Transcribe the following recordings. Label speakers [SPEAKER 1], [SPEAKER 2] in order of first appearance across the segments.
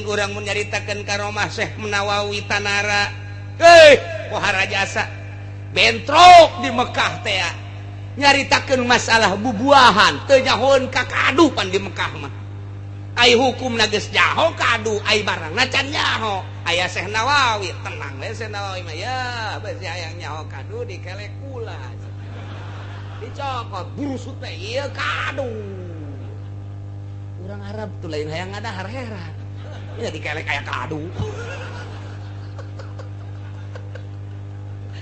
[SPEAKER 1] Urang menyaritakan karomah Syekh Nawawi Tanara. Hei, pohara jasa bentrok di Mekah teh nyaritakeun masalah bubuahan, teu nyahoeun ka kadu. Pan di Mekah mah ai hukum geus nyaho kadu, ai barangna can nyaho. Aya Syekh Nawawi, tenang we. Syekh Nawawi mah ya besi hayang nyaho kadu, dikelek kula, dicokot burusut teh, ieu kadu. Urang Arab tuh lain hayang ngadahar, heran ya, dikelek kayak kadu.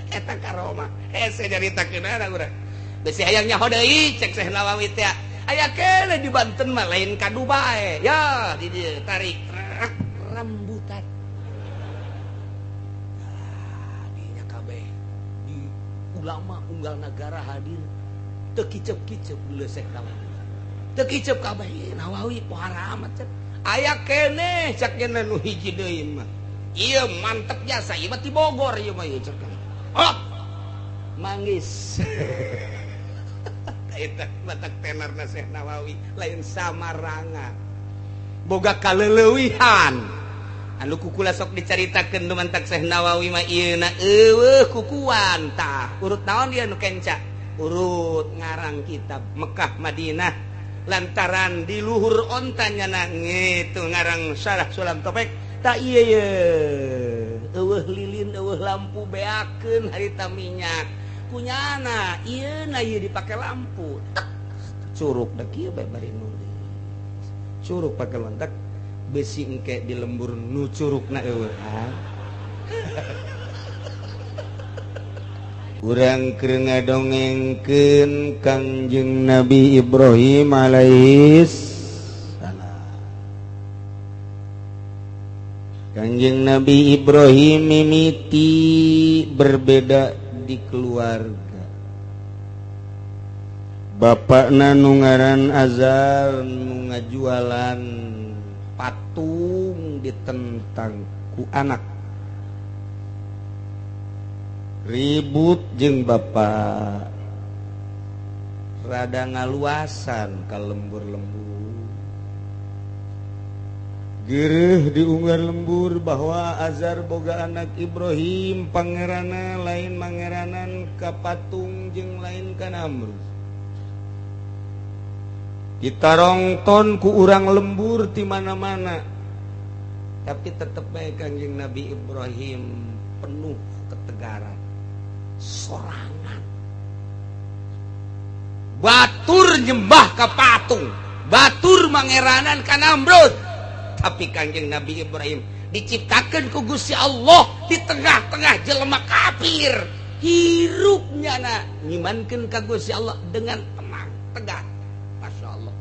[SPEAKER 1] Eta karomah hese nyaritakeun urang. Besi hayang nyaho deui, cek Syekh Nawawi teh, aya keneh di Banten mah, lain kadu bae ya, di dieu tarik trek, rambutan. Ah, dinya kabeh di ulama unggal negara hadir, teu kicep-kicep geuleuh Syekh Nawawi, teu kicep kabeh. Ih, Nawawi pohara amat cek. Aya keneh, cek nya, nu hiji deui mah ieu mantep jasa, ieu mah ti Bogor ieu mah, ieu cek. Oh, manggis eta batak tenar na Syekh Nawawi lain samaranga, boga kaleleuwihan anu kukula sok dicaritakeun. Nu mantak Syekh Nawawi mah ieu na eueuh kukuan. Tah, urut naon dia nu kenca urut ngarang kitab Mekah Madinah lantaran di luhur ontanya na ngitu ngarang Syarah Sulam Topek. Tak iya ye, eueuh lilin, eueuh lampu, beakeun harita minyak kunyana ieu na, ieu dipake lampu. Tek, curug da kieu bae bari nulis, curug pake lontak besi engke di lembur nu curugna eueuhan. Urang keur ngadongengkeun Kangjeng Nabi Ibrahim alaihis salam. Kangjeng Nabi Ibrahim mimiti berbeda di keluarga. Bapakna nu ngaran Azar nu ngajualan patung ditentang ku anak, ribut jeung bapak, rada ngaluasan ka lembur-lembur. Gereh diunggar lembur bahwa Azar boga anak Ibrahim, pangerana lain mangeranan ka patung jeung lain ka Namrud. Ditarongton ku urang lembur di mana-mana, tapi tetep bae Kangjeng Nabi Ibrahim penuh ketegaran sorangan. Batur nyembah ke patung, batur mangeranan ka Namrud, tapi Kangjeng Nabi Ibrahim diciptakan ku Gusti Allah di tengah-tengah jelema kafir, hirupnya na ngimankeun ka Gusti Allah dengan tenang tegak. Masya Allah,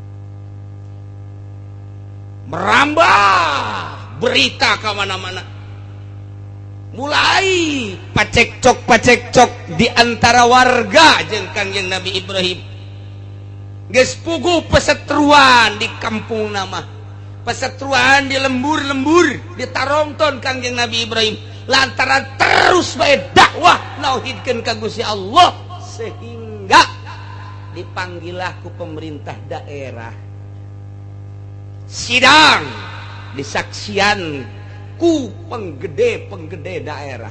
[SPEAKER 1] merambah berita ke mana-mana, mulai pacekcok pacekcok di antara warga jeung Kangjeng Nabi Ibrahim. Geus puguh pesetruan di kampung, nama pesetruan di lembur-lembur, di tarongton Kangjeng Nabi Ibrahim lantaran terus bae dakwah nauhidkeun ka Gusti Allah, sehingga dipanggillah ku pemerintah daerah, sidang disaksian ku penggede-penggede daerah.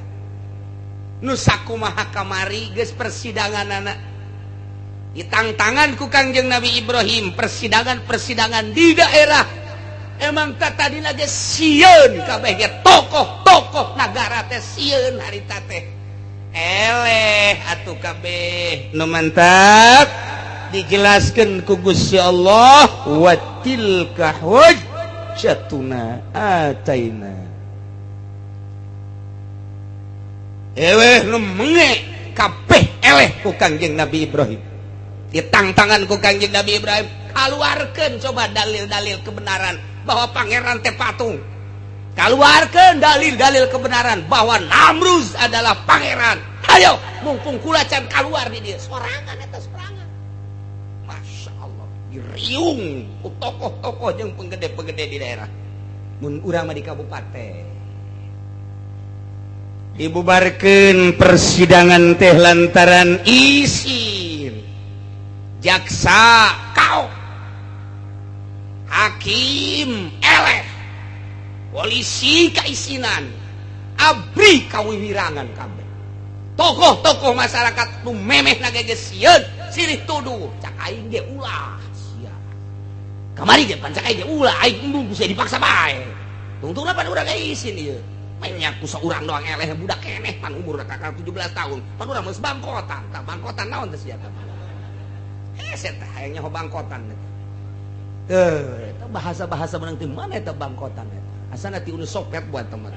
[SPEAKER 1] Nusakumaha kamari geus persidangan anak ditangtangan ku Kangjeng Nabi Ibrahim, persidangan-persidangan di daerah. Emang tak tadi lagi sieun kabeh ge, tokoh-tokoh nagara teh sieun harita teh, eleh atuh kabeh. Nu mantap dijelaskeun ku Gusti Allah, wa tilka hujjatuna ataina. Eweh nu menge kabeh eleh ku Kangjeng Nabi Ibrahim. Ditangtangan ku Kangjeng Nabi Ibrahim, kaluarkeun coba dalil-dalil kebenaran bahwa pangeran teh patung, kaluarkeun dalil-dalil kebenaran bahwa Namruz adalah pangeran. Ayo, mumpung kula can kaluar di dieu sorangan, eta sorangan. Masya Allah, diriung ku tokoh-tokoh jeung penggede-penggede di daerah. Mun urang mah di kabupaten dibubarkan persidangan teh lantaran isin. Jaksa kau, hakim eleh. Polisi kaisinan, ABRI kawiwirangan kabeh. Tokoh-tokoh masyarakat nu memeh na ge sieun silih tuduh, cak aing ge ulah sia. Kamari ge pan cak aing ge ulah, aing embung bisa dipaksa bae. Tungtungna pan urang isin ieu. Mainnya ku saurang doang eleh budak keneh pan umur kakak 17 tahun. Pan urang geus bangkotan, tah bangkotan naon teh sia teh. Hese teh hayang nyaho bangkotan teh. Teu, eta bahasa-bahasa menang ti mana eta bangkotan eta. Asana ti Uni Soviet buat teman.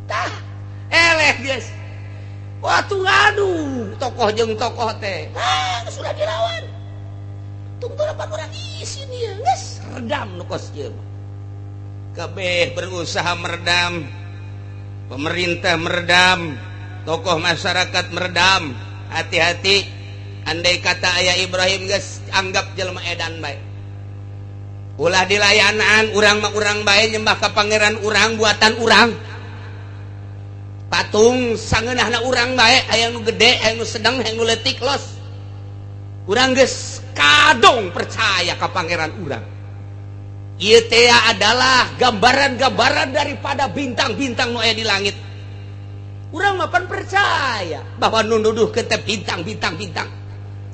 [SPEAKER 1] Tah, eleh guys. Waktu ngadu tokoh jeung tokoh teh. Ah, sudah dilawan. Tunggu pan urang isin ieu, geus redam nu kos ieu. Kabeh berusaha meredam. Pemerintah meredam, tokoh masyarakat meredam. Hati-hati, andai kata ayah Ibrahim geus anggap jelema edan bae. Ulah dilayanan, urang mah urang bae nyembah ka pangeran urang buatan urang. Patung sangeunahna urang bae, aya nu gede, aya nu sedang, aya nu leutik los. Urang geus kadong percaya ka pangeran urang. Ieu teh adalah gambaran-gambaran daripada bintang-bintang nu aya di langit. Urang mah pan percaya bahwa nu nuduhkeun teh bintang-bintang bintang.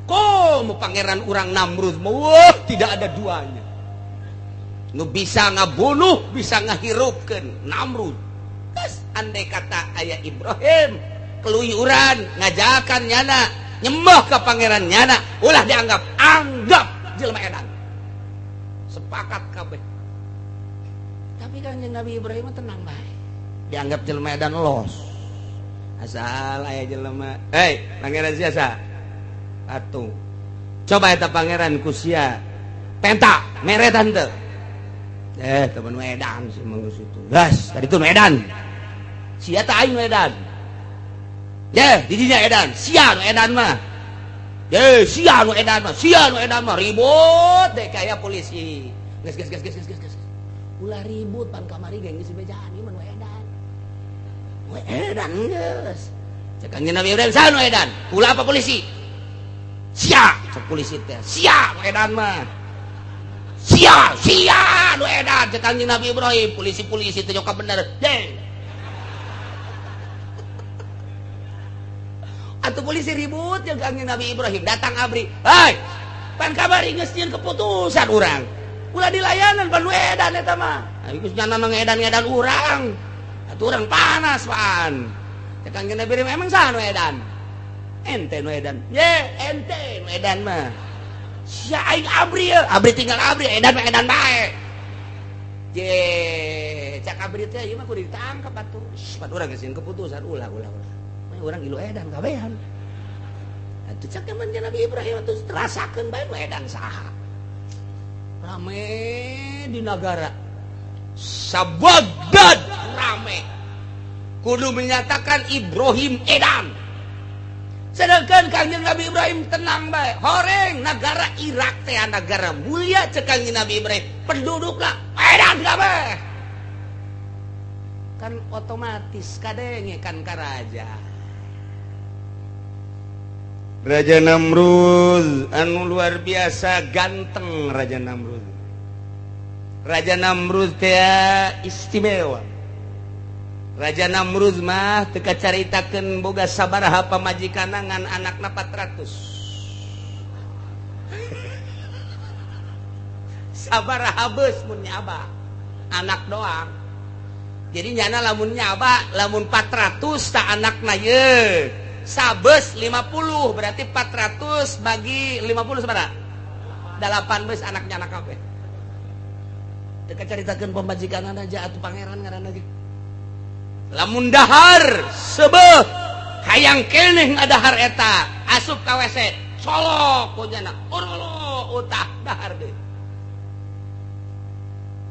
[SPEAKER 1] Komo pangeran urang Namrud mah wah tidak ada duanya. Nu bisa ngabunuh, bisa ngahirupkeun Namrud. Geus andai kata aya Ibrahim keluyuran ngajakan nyana nyembah ka pangeran nyana, ulah dianggap anggap jelema edan. Sepakat kabeh. Tapi kan Nabi Ibrahim tenang bae. Dianggap jelema edan los. Asal aya jelema, hei pangeran sia sa? Patung. Coba eta pangeran ku sia penta meretan teu. Teman edan sih mangga situ. Gas, tadi tuh edan. Sia teh aing edan. Ye, di dinya edan. Sia nu edan mah. Ye, sia nu edan mah. Sia nu edan mah ribut deh kayak polisi. Gas gas gas gas gas gas. Ulah ribut pan kamari geng geus bejaan ieu mah nu edan. Nu edan geus. Cek Kanjeng Nabi Ibrahim saha nu edan? Ulah apa polisi? Sia, cek polisi teh. Sia nu edan mah. Sia, sia nu edan cek Kanjeng Nabi Ibrahim. Polisi-polisi teh joka bener. Deh. Atuh polisi ribut jeung Kanjeng Nabi Ibrahim datang ABRI. Hei, pan kamari geus nyieun keputusan urang. Ulah dilayanan pan nu edan eta mah. Geus nyana ngedan-ngedan urang. Atuh urang panas pan. Cek Kanjeng Nabi Ibrahim emang saha nu edan? Ente nu edan. Ye, ente nu edan mah. Sia aing ABRI ya, ABRI tinggal ABRI, edan mah edan bae. Je, cak ABRI teh ieu mah kudu ditangkap atuh. Pan urang geus nyieun keputusan ulah ulah ulah. Mah urang ilu edan kabehan. Atuh cak zaman Nabi Ibrahim atuh terasakeun bae nu edan saha. Rame di nagara. Sabagdad rame. Kudu menyatakan Ibrahim edan. Sedangkan Kanjeng Nabi Ibrahim tenang bae. Horeng negara Irak teh negara mulia cek Kanjeng Nabi Ibrahim. Pendudukna edan kabeh. Kan otomatis kadenge kan ka raja. Raja Namrud anu luar biasa ganteng Raja Namrud. Raja Namrud teh istimewa. Raja Namrud mah teu kacaritakeun boga sabaraha pamajikan ngan anakna 400. Sabaraha beus mun nyaba anak doang. Jadi nyana lamun nyaba lamun 400 tak anakna ye. Sabes 50 berarti 400 bagi 50 sabaraha? 8 beus anaknya anak kabeh. Teu kacaritakeun pamajikanana aja atuh pangeran ngaranna ge. Lamun dahar sebeh hayang keneh ngadahar eta asup ka WC colok ku nyana urolo utah dahar deui.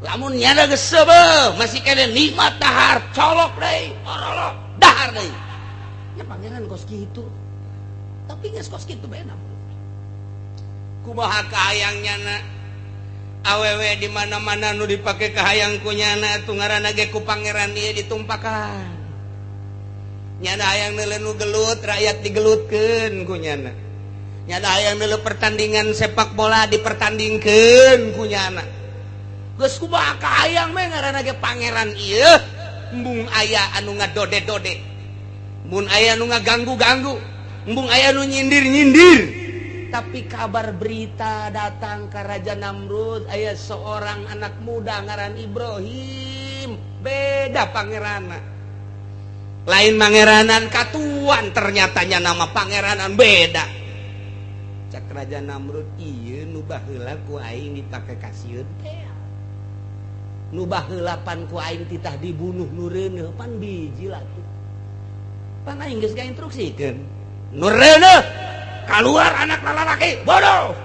[SPEAKER 1] Lamun nyana geus sebeh masih keneh nikmat dahar colok deui orolo dahar deui. Nya pangeran kos kitu. Tapi geus kos kitu bae kumaha kahayang nyana awewe di mana-mana nu dipake kahayang ku nyana atuh ngaranna ge ku pangeran ieu ditumpakan. Nyana hayang neuleuh nu gelut rakyat digelutkeun ku nyana. Nyana hayang neuleuh pertandingan sepak bola dipertandingkeun ku nyana. Geus kumaha kahayang meh, ngaranna ge pangeran ieu. Embung aya anu ngadode-dode, mun aya nu ngaganggu-ganggu, embung aya nu nyindir-nyindir. Tapi kabar berita datang ke Raja Namrud, aya seorang anak muda ngaran Ibrahim, beda pangerana, lain pangeranan katuan, ternyatanya nama pangeranan beda. Cak Raja Namrud, "Ieu nu baheula ku aing dipake kasieun teh, nu baheula pan ku aing titah dibunuh, nu reuneuh pan biji lah tuh, pan aing geus ngainstruksikeun nu reuneuh keluar anak lalaki bodoh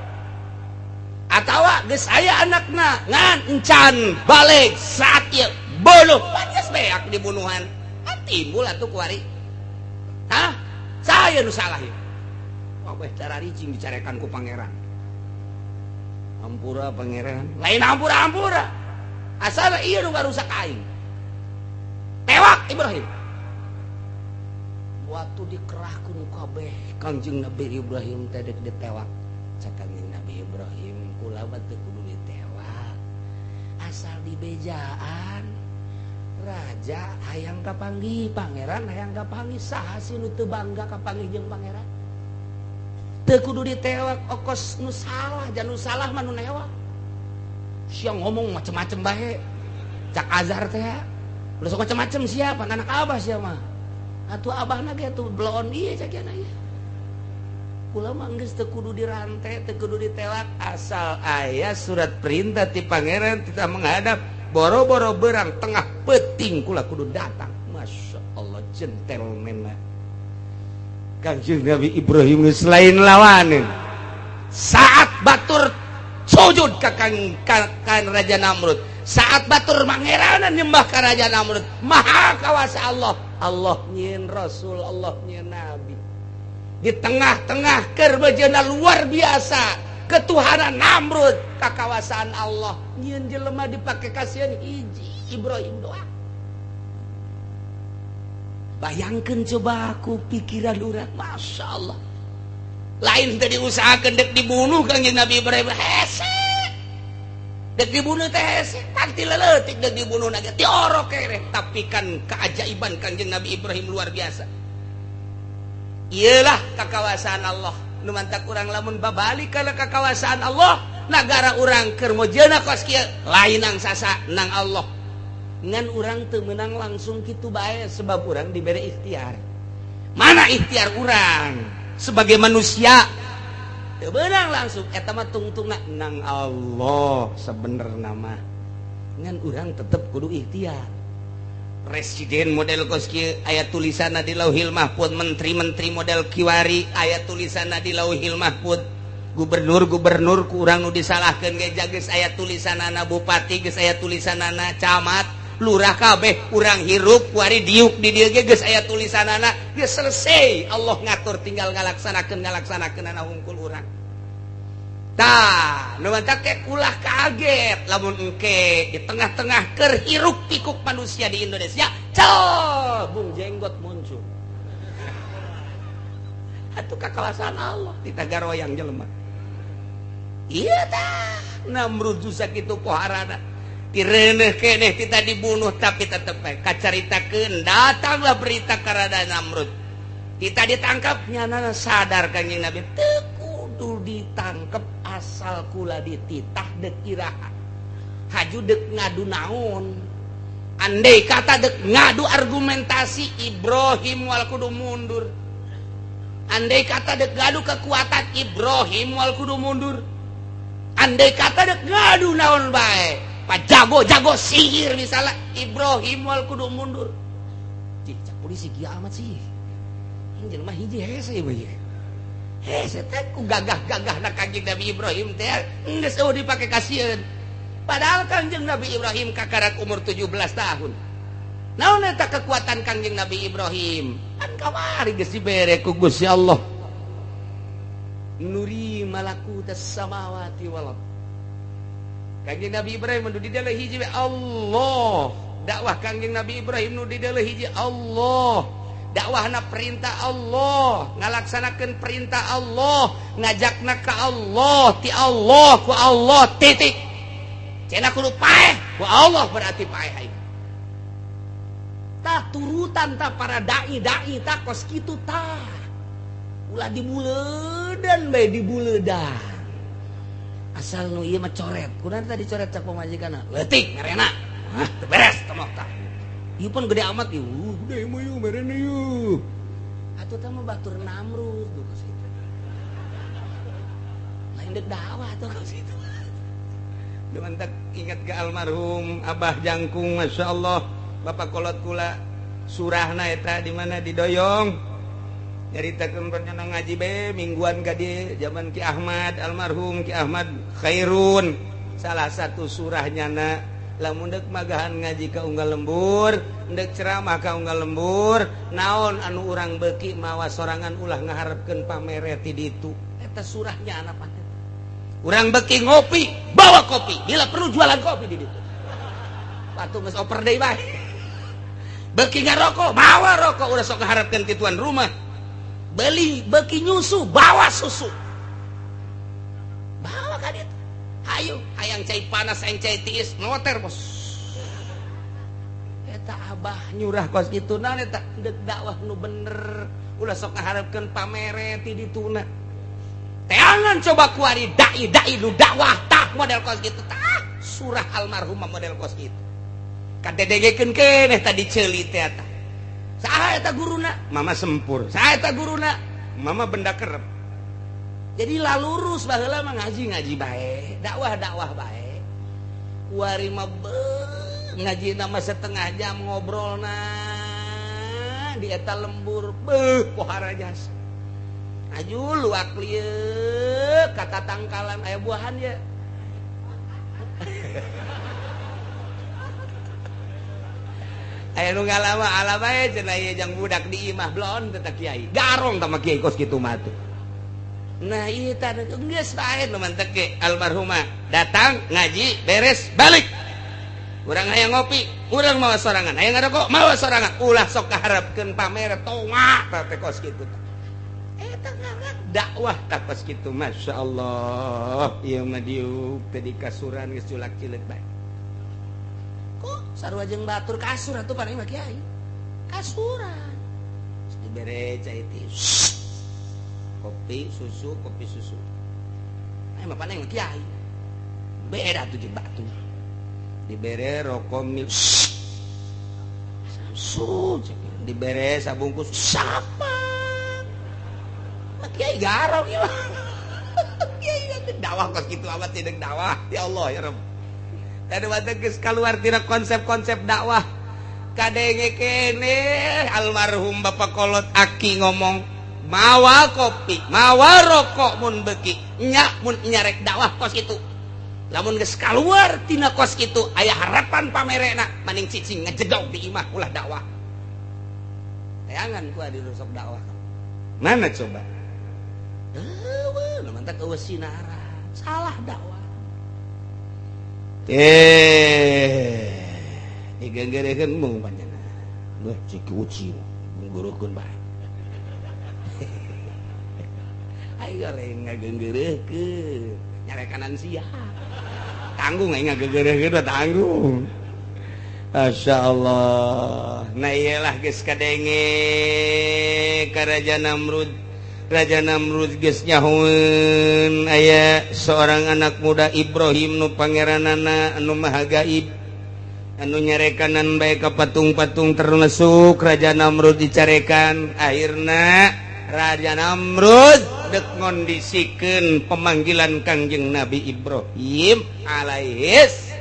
[SPEAKER 1] atawa geus aya anakna ngan encan balik saat ieu bunuh, pan geus beak dibunuhan, kan timbul atuh kuari. Hah, saya nu salah ieu." Wah, cara ricing dicarekan ku pangeran. "Ampura, pangeran." "Lain ampura ampura, asal ieu nu ngarusak aing, tewak Ibrahim." Waktu dikerahkeun kabeh, Kangjeng Nabi Ibrahim teh dek ditewak. Cak Kangjeng Nabi Ibrahim, "Kula mah teu kudu ditewak, asal dibejaan. Raja hayang kapanggih, pangeran hayang kapanggih. Saha sih nu teu bangga kapanggih jeung pangeran? Teu kudu ditewak, okos nu salah, jan nu salah mah nu newak. Siang ngomong macem-macem bae." Cak Azar teh, "Udah sok macem-macem, siapa anak abah sia mah atuh, abahna ge tuh bloon ieu." Cak ieu, "Kula mah geus teu kudu dirantai, teu kudu ditewak, asal aya surat perintah ti pangeran kita menghadap, boro-boro berang, tengah peting kula kudu datang." Masya Allah, gentleman Kangjeng Nabi Ibrahim, geus lain lawaneun. Saat batur sujud ka kan Raja Namrud, saat batur mangeranan nyembah ka Raja Namrud, maha kawasa Allah. Allah nyieun Rasul, Allah nyieun Nabi di tengah-tengah kerbejana luar biasa ketuhanan Namrud. Kakawasaan Allah nyieun jelema dipake kasihan hiji Ibrahim doang. Bayangkan coba aku pikiran urang, Masya Allah, lain tadi diusahakan dek dibunuh Kangjeng Nabi Ibrahim. Hese dek dibunuh teh, hese panti leletik dek dibunuh naga tiorok kere. Tapi kan keajaiban Kangjeng Nabi Ibrahim luar biasa. Iyalah kekawasaan Allah nu mantak urang lamun babalik kana kekawasaan Allah. Negara urang keur mojena kos kieu lain nang sasa nang Allah, ngan urang teu meunang langsung kitu bae, sebab urang diberi ikhtiar. Mana ikhtiar urang sebagai manusia teu beunang langsung, eta mah tungtungna nang Allah sebenerna mah, ngan urang tetep kudu ikhtiar. Presiden model kos kieu aya tulisanna di Lauhil Mahfud, menteri-menteri model kiwari aya tulisanna di Lauhil Mahfud, gubernur-gubernur ku urang nu disalahkeun ge geus aya tulisanana, bupati geus aya tulisanana, camat, lurah, kabeh urang hirup kuari diuk di dieu ge geus aya tulisanana. Geus selesai Allah ngatur, tinggal ngalaksanakeun ngalaksanakeun hungkul urang. Tah, nu mantak ulah kaget lamun engke di tengah-tengah keur hiruk pikuk manusia di Indonesia, cel Bung Jenggot muncul. Atuh kakawasaan Allah di tagaroyang jelema. Iya tah, Namrud susah kitu poharana. Tireuneuh keneh kita dibunuh, tapi tetep bae kacaritakeun. Datanglah berita ka Raja Namrud. Kita ditangkap, nyana sadar Kanjeng Nabi, teu kudu ditangkep, asal kula dititah dek iraha, haju dek ngadu naon. Andai kata dek ngadu argumentasi, Ibrahim wal kudu mundur. Andai kata dek ngadu kekuatan, Ibrahim wal kudu mundur. Andai kata dek ngadu naon bae, Pak, jago-jago sihir misalnya, Ibrahim wal kudu mundur. Cik, cak polisi, kieu amat sih. Ini jelema hiji hese ieu. Hese teh ku gagah-gagah na Kanjeng Nabi Ibrahim teh geus eueuh dipake kasieun. Padahal Kanjeng Nabi Ibrahim kakarak umur 17 tahun. Naon eta kekuatan Kanjeng Nabi Ibrahim? Kan kamari geus dibere ku Gusti Allah. Nuri malakutas samawati wal ard. Kanjeng Nabi Ibrahim nu di hiji Allah, dakwah Kanjeng Nabi Ibrahim nu di hiji Allah, dakwahna perintah Allah, ngalaksanakeun perintah Allah, ngajakna ka Allah, ti Allah ku Allah, titik. Cenah kudu paeh ku Allah berarti paeh aing. Tah turutan tah para dai-dai tah kos kitu tah. Ulah dibuledan bae dibuledan. Asal nu ieu mah coret. Kunaon tadi coret cak pamajikanna? Leutik merena. Hah, teu beres tomok tah. Ieu pun gede amat ieu. Gede mah ieu merena ieu. Atuh tah mah batur Namrud duh kos kitu. Lain deuk dakwah tuh kos kitu. Dumantak ingat ke almarhum Abah Jangkung, Masya Allah, Bapak kolot kula surahna eta di mana di Doyong. Nyaritakeun pernah ngaji be mingguan ka dieu zaman Ki Ahmad almarhum Ki Ahmad Khairun. Salah satu surahnya na lamun deuk magahan ngaji ka unggal lembur, deuk ceramah ka unggal lembur, naon anu urang beuki mawa sorangan ulah ngaharepkeun pamere ti ditu. Eta surahnya anak pantes. Urang beuki ngopi, bawa kopi, bila perlu jualan kopi di ditu. Patuh geus oper deui bae. Beuki ngarokok, bawa rokok, ulah sok ngaharepkeun ti tuan rumah. Beli beuki nyusu, bawa susu. Bawa ka ditu. Hayu, hayang cai panas, hayang cai tiis, noter bos. Eta abah nyurah kos kitu naon eta deuk dakwah nu bener, ulah sok ngaharepkeun pamere ti dituna. Teangan coba kuari dai-dai nu dakwah tah model kos kitu tah surah almarhum model kos kitu. Kadedegekeun keneh tadi ceuli teh eta. Saha eta guruna? Mama sempur. Saha eta guruna? Mama benda kerep. Jadi lalurus baheula mah ngaji-ngaji bae, dakwah-dakwah bae. Kuari mah ngaji nama setengah jam ngobrolna di eta lembur beuh pohara jasa. Aju luak lieu kata tangkalan aya buahan ya. Aya nu ngalama ala bae cenah ieu jang budak di imah blon teh kiai. Garong tah mah kiai kos kitu mah tuh. Nah ieu tah geus bae nu mantek ge almarhumah datang ngaji beres balik. Urang hayang ngopi, urang mawa sorangan, hayang ngarokok mawa sorangan, ulah sok kaharepkeun pamer tonga tah teh kos kitu tah. Eta ngaran dakwah tah kos kitu masyaallah. Ieu mah diuk teh di kasuran geus culak cileuk bae. Kok sarua jeung batur kasur atuh paling mah kiai. Kasuran. Geus dibere cai tiis. Kopi susu, kopi susu. Aya mah paling mah kiai. Beda tuh jeung batur. Dibere rokok mil susu, dibere sabungkus sapa. Mah kiai garong ieu mah. Kiai dakwah kos kitu amat tidak dakwah. Ya Allah ya Rabb. Tadi waktu geus kaluar tina konsep-konsep dakwah. Kadenge keneh almarhum Bapak Kolot Aki ngomong mawa kopi, mawa rokok mun beuki, nya mun nyarek dakwah kos kitu. Lamun geus kaluar tina kos kitu aya harapan pamerena maning cicing ngejedog di imah ulah dakwah. Teangan ku adi sok dakwah. Mana coba? Eueuh, mantak eueuh sinaran. Salah dakwah. Digenggerekeun mung panjenengan. Beuh cik uci nggeurekeun bae. Ayo lain ngagenggereukeun, nyarekanan sia. Tanggung aing ngagenggereukeun tanggung. Masyaallah. Nah iyalah geus kadenge ka Raja Namrud. Raja Namrud geus nyahoeun aya seorang anak muda Ibrahim nu pangeranana anu maha gaib anu nyarekanan bae ka patung-patung termasuk Raja Namrud dicarekan. Akhirna Raja Namrud dek ngondisikeun pemanggilan Kangjeng Nabi Ibrahim alaihis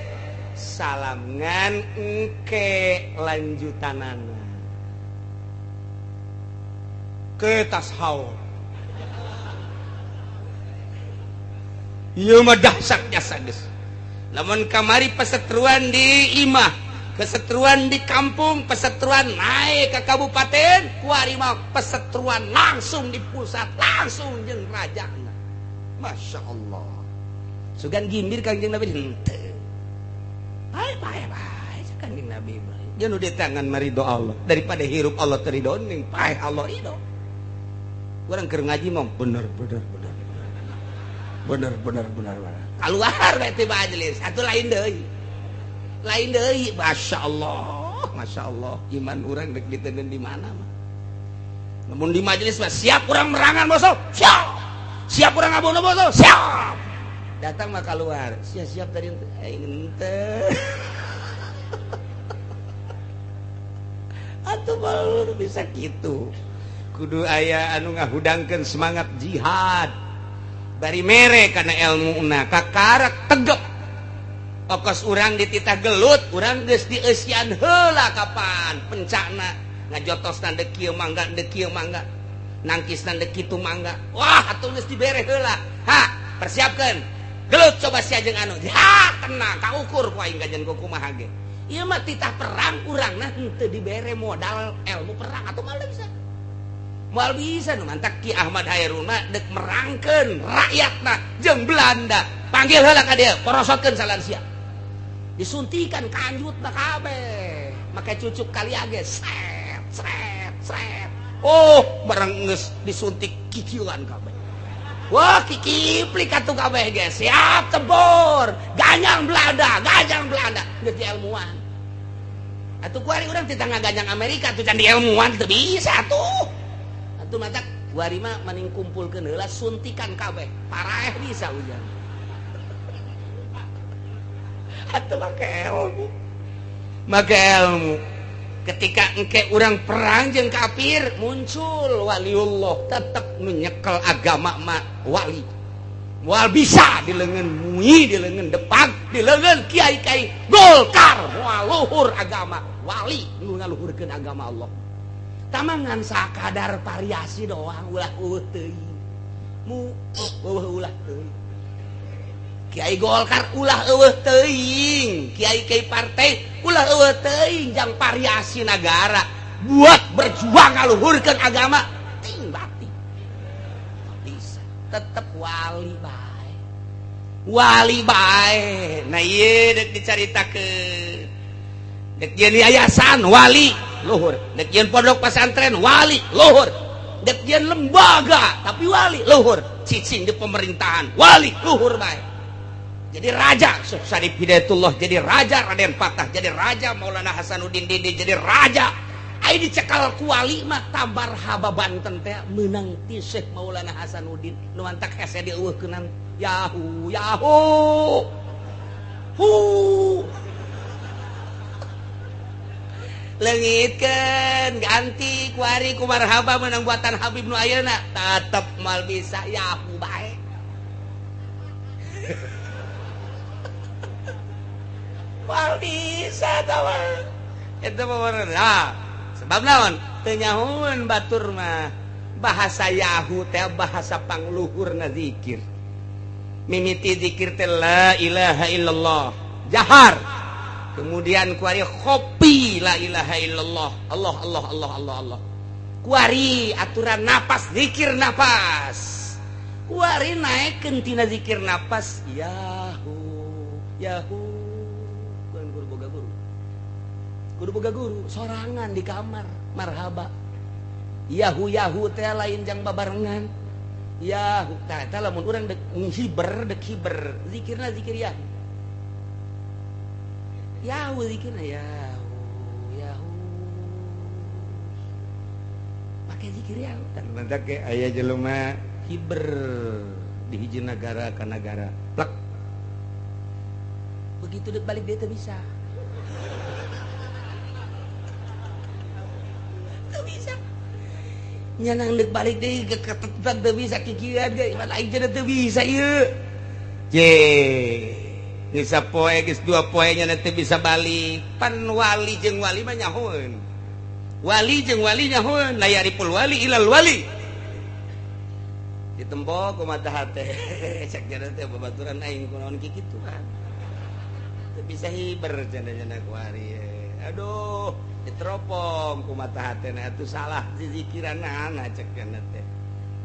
[SPEAKER 1] salam ngan engke lanjutanana ke tas haul. Ieu mah dahsyat jasa geus. Lamun kamari pesetruan di imah, kesetruan di kampung, pesetruan naik ke kabupaten, kuari mah pesetruan langsung di pusat, langsung jeung rajana. Masya Allah. Sugan gimbir Kangjeng Nabi henteu. Bae bae bae Kangjeng Nabi Ibrahim. Jeung nu di tangan marido Allah daripada hirup Allah teu ridho ning paeh Allah ridho. Urang keur ngaji mah bener bener bener. Bener bener bener bener. Keluar bae ti majelis, atuh lain deui. Lain deui, masyaallah, masyaallah. Iman urang rek diteundeun di mana mah. Namun di majelis mah siap urang merangan bosok, siap. Siap urang ngabunuh bosok, siap. Datang mah keluar, siap-siap tadi aing henteu. Atuh baru bisa gitu. Kudu aya anu ngahudangkeun semangat jihad. Bari mere kana elmuna kakarak tegep. Okos urang dititah gelut, urang geus dieusian heula kapan pencakna ngajotosna deuk kieu mangga deuk kieu mangga. Nangkisna deuk kitu mangga. Wah, atuh geus dibere heula. Ha, persiapkeun. Gelut coba sia jeung anu. Ha, tenang, kaukur ku aing kajian ku kumaha ge. Ieu mah titah perang urangna henteu dibere modal ilmu perang atuh moal bisa. Moal bisa nu mantak Ki Ahmad Hairun mah deuk merangkeun rakyatna jeung Belanda. Panggil heula ka dieu, porosotkeun salansia. Disuntikan kanjutna kabeh. Make cucuk kaliage sret sret sret. Oh, barang geus disuntik kikieuan kabeh. Wah, kikiplik atuh kabeh ge. Siap tebor. Ganyang Belanda, ganyang Belanda geus dielmuan. Atuh kuari urang titah ngaganyang Amerika atuh can dielmuan teu bisa atuh. Atuh matak kuari mah mending kumpulkeun heula suntikan kabeh. Paraeh bisa ujang. Atuh make ilmu. Make ilmu. Ketika engke urang perang jeung kafir muncul waliullah tetep menyekel agama mah wali. Moal bisa di leungeun MUI, di leungeun Depag, di leungeun kiai-kiai Golkar moal luhur agama wali nu ngaluhurkeun agama Allah. Tamangan sakadar variasi doang ulah eueuh teuing. Mu eueuh ulah teuing. Kiai Golkar ulah eueuh teuing, kiai-kiai partai ulah eueuh teuing jang variasi nagara buat berjuang ngaluhurkeun agama ting batin. Bisa tetep wali bae. Wali bae. Nah ieu deuk dicaritakeun. Dek jeung yayasan wali luhur, dek jeung pondok pesantren wali luhur, dek jeung lembaga tapi wali luhur, cicing di pemerintahan wali luhur bae. Jadi raja Syekh Syarif Hidayatullah, jadi raja Raden Patah, jadi raja Maulana Hasanuddin Didi, jadi raja. Ai dicekal ku wali mah tabar haba Banten teh meunang ti Syekh Maulana Hasanuddin nu mantak hese dieuweuhkeunan Yahu Yahu hu leungitkeun ganti kuari ku marhaba meunang buatan Habib nu ayeuna tetep moal bisa Yahu bae. Moal bisa tawa eta mah nah sebab naon teu nyahoeun batur mah bahasa Yahu teh bahasa pangluhurna zikir. Mimiti zikir teh la ilaha illallah jahar, kemudian kuari khopi la ilaha illallah Allah Allah Allah Allah Allah, kuari aturan napas zikir napas, kuari naikkeun tina zikir napas Yahu Yahu. Guru boga guru, kudu boga guru sorangan di kamar marhaba Yahu Yahu teh lain jang babarengan Yahu tah eta lamun urang dek hiber dek hiber zikirna zikir Yahu Yahu zikirna Yahu Yahu make zikir Yahu tah mantak ge aya jelema hiber di hiji nagara ka nagara plek begitu dek balik dia teu bisa. Teu bisa. Nyanang dek balik deui keketetan teu bisa kikieuan ge iman aing teu bisa ieu. Je. Geus sapoe geus dua poe nya teu bisa balik. Pan wali jeung wali mah nyahoeun. Wali jeung wali nyahoeun, la yariful wali ilal wali. Ditempo ku mata hate. Cek jana teh babaturan aing kunaon kikituan. Bisa hiber janda-janda kuari aduh diteropong ku mata hatena atuh salah zikiranana cek janda teh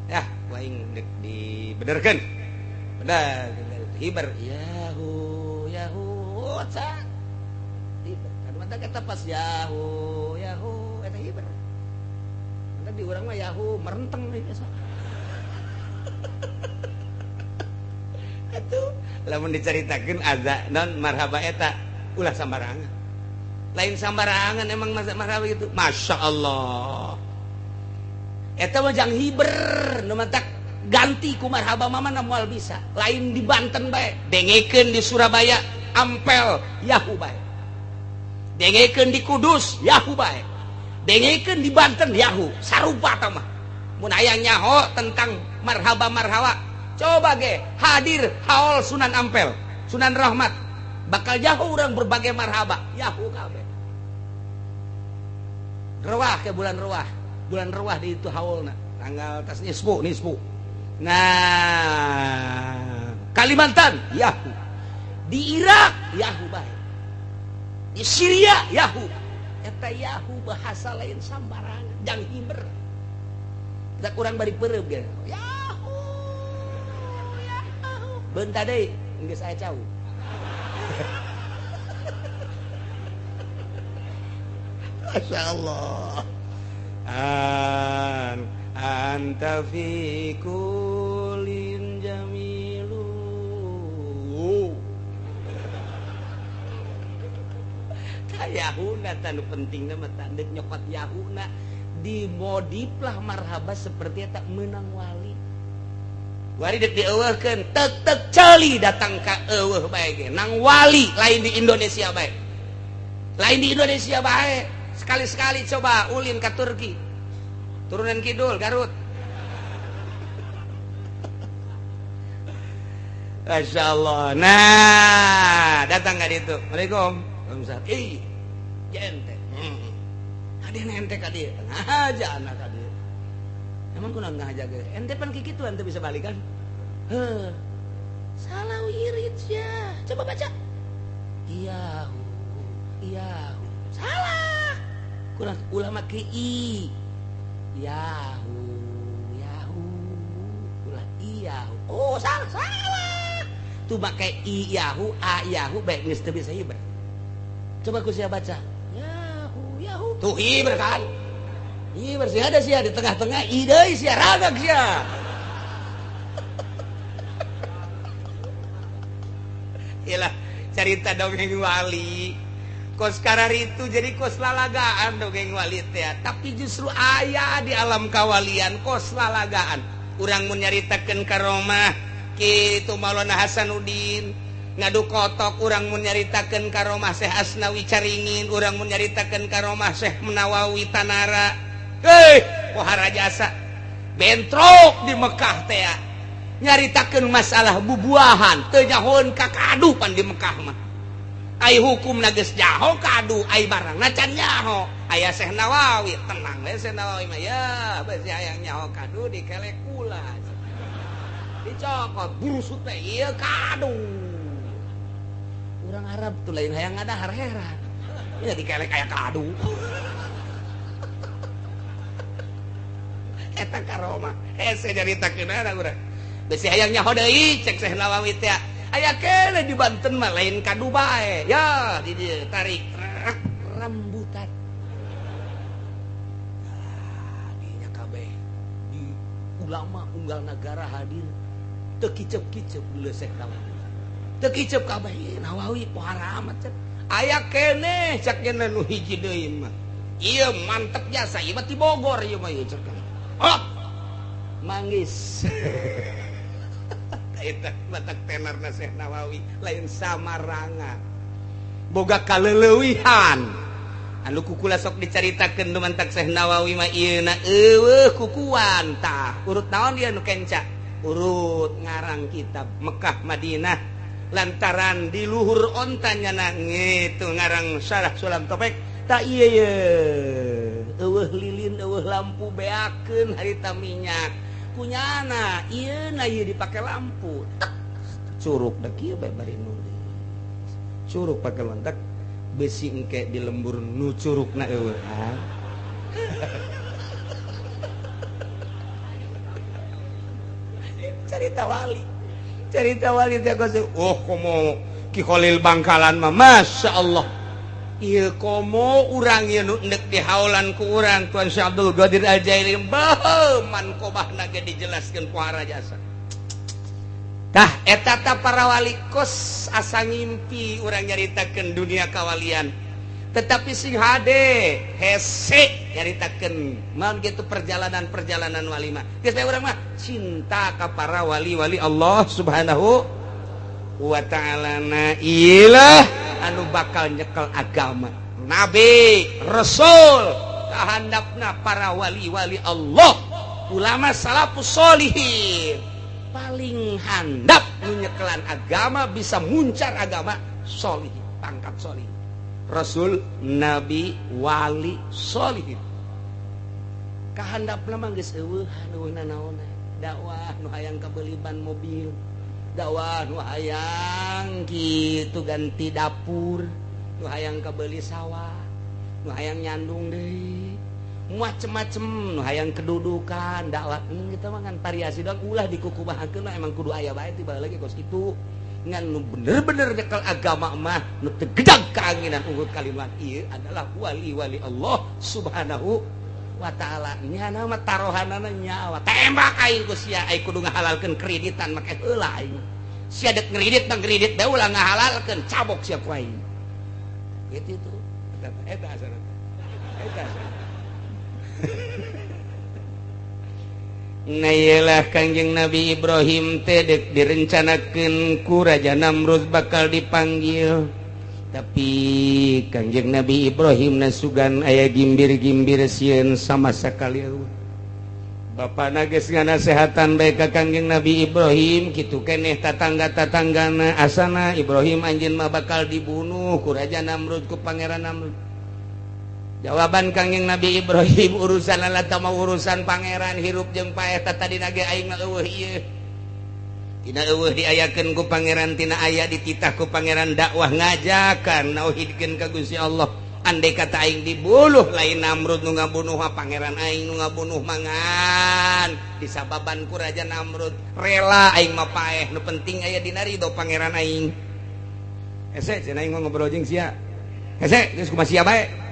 [SPEAKER 1] yah aing dek dibenerkeun bener hiber Yahu Yahu cak hiber kan mata kata pas Yahu Yahu eta hiber mata di urang mah Yahu merenteng deui biasa. Lamun dicaritakeun azan non marhaba eta ulah sambarangan. Lain sambarangan emang marhaba itu. Masya Allah. Eta mah jang hiber nu matak ganti ku marhaba mama na moal bisa. Lain di Banten bae, dengekeun di Surabaya Ampel Yahu bae. Dengekeun di Kudus Yahu bae. Dengekeun di Banten Yahu, sarupa tah mah. Mun aya nyaho tentang marhaba marhaba, coba ge hadir haul Sunan Ampel, Sunan Rahmat, bakal jauh orang berbagai marhaba, Yahu kabeh. Rewah ke bulan ruah di itu haulna, tanggal tas nisfu nisfu. Nah, Kalimantan Yahu, di Irak Yahu bae, di Syria Yahu. Eta Yahu bahasa lain sambarangan, jang hiber. Tak kurang bari pereup ge. Yahu. Yahu. Bentar deui, geus aya cau. Masya Allah. Anta fi kulin jamilu. Yahuna tanu pentingna mah tandek nyokot Yahuna dimodiflah marhaba seperti eta menang wali. Wali dek dieuweuhkeun tek tek ceuli datang ka eueuh bae ge nang wali lain di Indonesia bae. Lain di Indonesia bae. Sekali-sekali coba ulin ka Turki. Turunan kidul Garut. Masya Allah. Nah, datang ka ditu. Assalamualaikum. Waalaikumsalam. Ih, ente. Ade ente ka dieu. Ngahaja anak ka dieu. Emang kunaon ngahaja ge? Ente pan kikitu ente bisa balikan. Heuh. Salah wirid sia. Coba baca. Iyahu. Iyahu. Salah. Kurang ulah make i. Yahu, yahu. Ulah iyahu. Oh, salah, salah. Tuh make i yahu, a yahu bae geus teu bisa hiber. Coba ku sia baca. Yahu, yahu. Tuh hiber kan? Hiber sih ada sia di tengah-tengah i deui sia ragag sia. Iyalah cerita dongeng wali. Kos karar itu jadi kos lalagaan dongeng wali teh. Tapi justru aya di alam kawalian kos lalagaan. Urang mun nyaritakeun karomah kitu Maulana Hasanuddin ngadu kotok, urang mun nyaritakeun karomah Syekh Asnawi Caringin, urang mun nyaritakeun karomah Syekh Nawawi Tanara. Heuh, pohara jasa bentrok di Mekah teh nyaritakeun masalah bubuahan teu nyahoeun ka kadu pan di Mekah mah. Ai hukumna geus nyaho kadu, ai barangna can nyaho. Aya Syekh Nawawi, tenang we Syekh Nawawi mah ya, beusi hayang nyaho kadu dikelek kula. Dicokot burusut teh ieu kadu. Urang Arab tuh lain hayang ngadahar heran. Ya dikelek aya kadu. Eta karomah. Hese nyaritakeun urang. Beusi hayang nyaho deui cek Syekh Nawawi teh. Aya kene di Banten mah lain kadu bae. Ya, di dieu tarik rambutan. Ah, dinya kabeh di ulama unggal nagara hadir teu kicep-kicep geuleuh Syekh Nawawi. Teu kicep kabeh Nawawi pohara amat cek. Aya kene cek nya nu hiji deui mah. Ieu mantep jasa ieu mah ti Bogor ieu mah ieu cek. Oh. Manggis. Eta batak tenar Syekh Nawawi lain samaranga. Boga kaleleuwihan. Anu kukula sok dicaritakeun dumantak Syekh Nawawi mah ieu na eueuh kukuan tah. Urut naon dia nu kenca? Urut ngarang kitab Mekah Madinah lantaran di luhur onta nyana ngitu ngarang Syarah Sulam Topek tak ieu ye. Eueuh lilin eueuh lampu beakeun harita minyak. Kunyana ieu na ieu dipake lampu tek curug da kieu bae bari nulis curug pake lontak besi engke di lembur nu curugna eueuh. Cerita wali, cerita wali teh oh komo Ki Kholil Bangkalan mah Masya Allah. Ieu komo urang ieu nu endek dihaulan ku urang Tuan Syekh Abdul Qadir Al-Jaili beuh manqobahna ge dijelaskeun pohara jasa. Tah eta ta para wali kos asa ngimpi urang nyaritakeun dunia kawalian. Tetapi sing hade hese nyaritakeun naon gitu perjalanan-perjalanan wali mah. Geus bae urang mah cinta ka para wali-wali Allah Subhanahu wa ta'ala. Na ilah anu bakal nyekel agama. Nabi, Rasul, kahandapna para wali-wali Allah, ulama salafus solihin paling handap nyekelan agama, bisa muncar agama solihin, pangkat solihin, Rasul, Nabi, wali, solihin. Kahandapna mah geus eueuh eueuh nanaonna, dakwah nu hayang kabeli ban mobil, dakwah nu hayang kitu ganti dapur, nu hayang kabeli sawah, nu hayang nyandung deui, macem-macem, nu hayang kedudukan dakwah. Kita mah kan variasi doang, ulah dikukumahakeun mah emang kudu aya bae tiba lagi kos kitu. Ngan nu bener-bener nyekel agama mah nu teu gedag kaanginan ungut kalimat ieu adalah wali-wali Allah Subhanahu wa ta'ala. Nyana mah tarohanana nyawa, tembak aing ku sia, aing kudu ngahalalkeun kreditan make heula aing. Sia dek ngredit mah ngredit bae, ulah ngahalalkeun, cabok sia ku aing. Gitu tuh eta eta asana eta asana. Nah iyalah Kangjeng Nabi Ibrahim teh dek direncanakeun ku Raja Namrud bakal dipanggil, tapi Kangjeng Nabi Ibrahim nasugan aya gimbir-gimbir sieun sama sakali. Bapana geus nganasehatan bae ka Kangjeng Nabi Ibrahim kitu keneh, tatangga-tatanggana asana Ibrahim anjeun mah bakal dibunuh ku Raja Namrud, ku Pangeran Namrud. Jawaban Kangjeng Nabi Ibrahim, urusan Allah mah urusan pangeran, hirup jeung paeh tadi nage aing mah eueuh ieu. Tina eueuh diayakeun ku pangeran, tina aya dititah ku pangeran dakwah ngajakan nauhidkeun ka Gusti Allah. Andai kata aing dibunuh, lain Namrud nu ngabunuh mah, pangeran aing nu ngabunuh mangan disababan ku Raja Namrud rela aing mah paeh, nu penting aya dina ridho pangeran aing. Hese cenah aing ngobrol jeung sia, hese geus kumaha sia bae.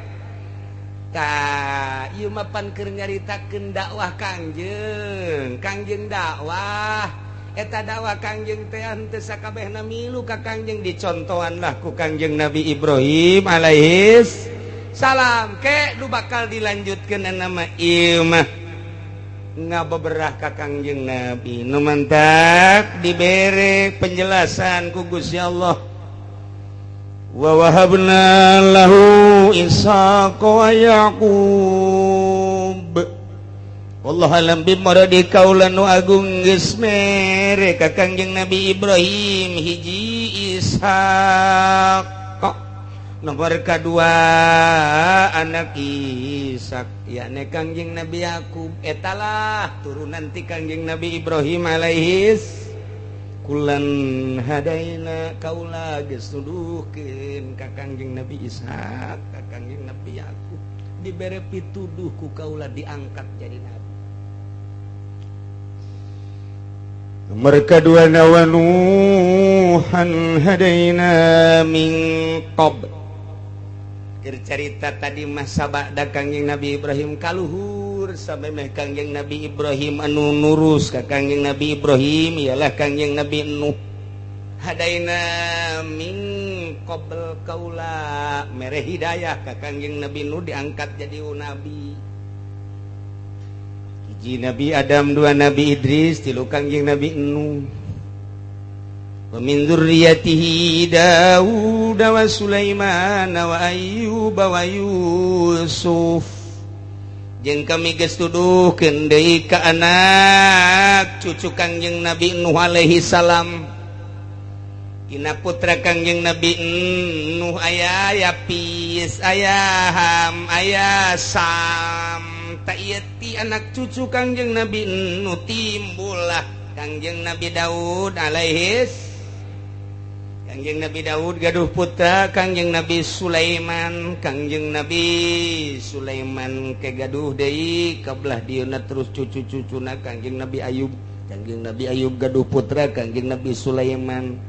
[SPEAKER 1] Tah, ieu mah pan keur nyaritakeun dakwah Kangjeng. Kangjeng dakwah. Eta dakwah Kangjeng teh henteu sakabehna milu ka Kangjeng, dicontohan lah ku Kangjeng Nabi Ibrahim alaihis salam. Ke nu bakal dilanjutkeun nama ieu mah ngabeberah ka Kangjeng Nabi. Nu mantak dibere penjelasan ku Gusti Allah. Wa wahabna lahu Ishaq wa Yaqub. Wallahu alam bi muradi. Kaula nu agung geus mere ka Kangjeng Nabi Ibrahim hiji Ishaq, nomor kedua anak Ishak yakni Kangjeng Nabi Yakub. Etalah turunan ti Kangjeng Nabi Ibrahim alaihis. Kullan hadaina, kaula geus nuduhkeun ka Kangjeng Nabi Ishak, ka Kangjeng Nabi Yakub, dibere pituduh ku kaula diangkat jadi nabi. Nomor kedua, wa Nuhan hadaina min qabl. Keur carita tadi masa ba'da Kangjeng Nabi Ibrahim kaluhur sampai meh Kangjeng Nabi Ibrahim, anu nurus ka Kangjeng Nabi Ibrahim ialah Kangjeng Nabi Nuh. Hadaina min qabl, kaula mere hidayah ka Kangjeng Nabi Nuh, diangkat jadi nabi. Hiji Nabi Adam, dua Nabi Idris, tilu Kangjeng Nabi Nuh. Wa min dzurriyyatihi Daud wa Sulaiman wa Ayyub wa Yusuf. Jeung kami geus tuduhkeun deui ka anak cucu Kangjeng Nabi Nuh alaihi salam. Dina putra Kangjeng Nabi Nuh aya Yapis, aya Ham, aya Sam. Tak ieu ti anak cucu Kangjeng Nabi Nuh timbullah Kangjeng Nabi Daud alaihis. Kangjeng Nabi Daud gaduh putra Kangjeng Nabi Sulaiman. Kangjeng Nabi Sulaiman ke gaduh deui kabelah dieuna terus cucu-cucuna Kangjeng Nabi Ayub. Kangjeng Nabi Ayub gaduh putra Kangjeng Nabi Sulaiman.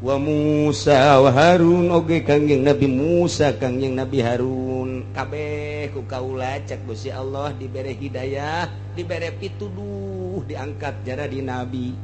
[SPEAKER 1] Wa Musa wa Harun, oge Kangjeng Nabi Musa, Kangjeng Nabi Harun, kabeh ku kaula cek Gusti Allah dibere hidayah, dibere pituduh, diangkat jadi nabi.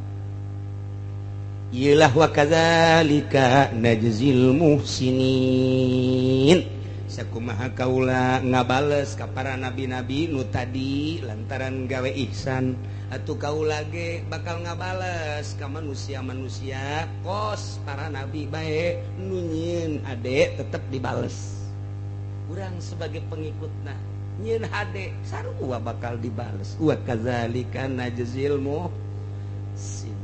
[SPEAKER 1] Iyalah wa kadzalika najzil muhsinin. Sakumaha kaula ngabales ka para nabi-nabi nu tadi lantaran gawe ihsan, atuh kaula ge bakal ngabales ka manusia-manusia kos para nabi bae nu nyieun hade tetep dibales. Urang sebagai pengikutna nyieun hade sarua bakal dibales. Wa kadzalika najzil muhsinin.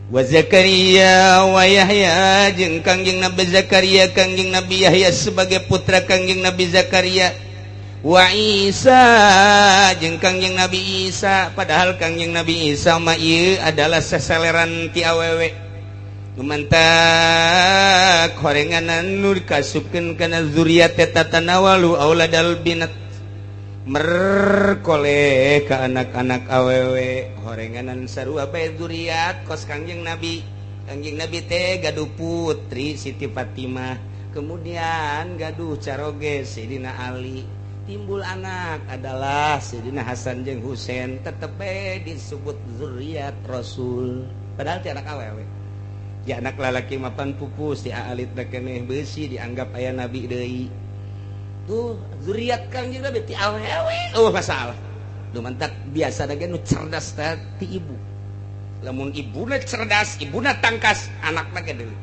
[SPEAKER 1] Wa Zakaria wa Yahya jeung Kangjeng Nabi Zakaria, Kangjeng Nabi Yahya sebagai putra Kangjeng Nabi Zakaria, wa Isa jeung Kangjeng Nabi Isa, padahal Kangjeng Nabi Isa mah ieu adalah seseleran ti awewe. Lumantak horenganan nu dikasupkeun kana zuriat eta tanawalu auladal binat, merkoleh ke anak-anak awewe horenganan sarua bae zuriat kos Kangjeng Nabi. Kangjeng Nabi teh gaduh putri Siti Fatimah, kemudian gaduh caroge Sayyidina Ali, timbul anak adalah Sayyidina Hasan jeung Husain, tetep bae disebut zuriat Rasul padahal ti anak awewe. Ya anak lalaki mapan pupus di alit keneh beusi dianggap aya nabi deui. Tuh zuriat Kangjeng Nabi ti awewe. Oh masalah. Nu mantak biasa ge nu cerdas teh ti ibu. Lamun ibuna cerdas, ibuna tangkas, anakna ge deui.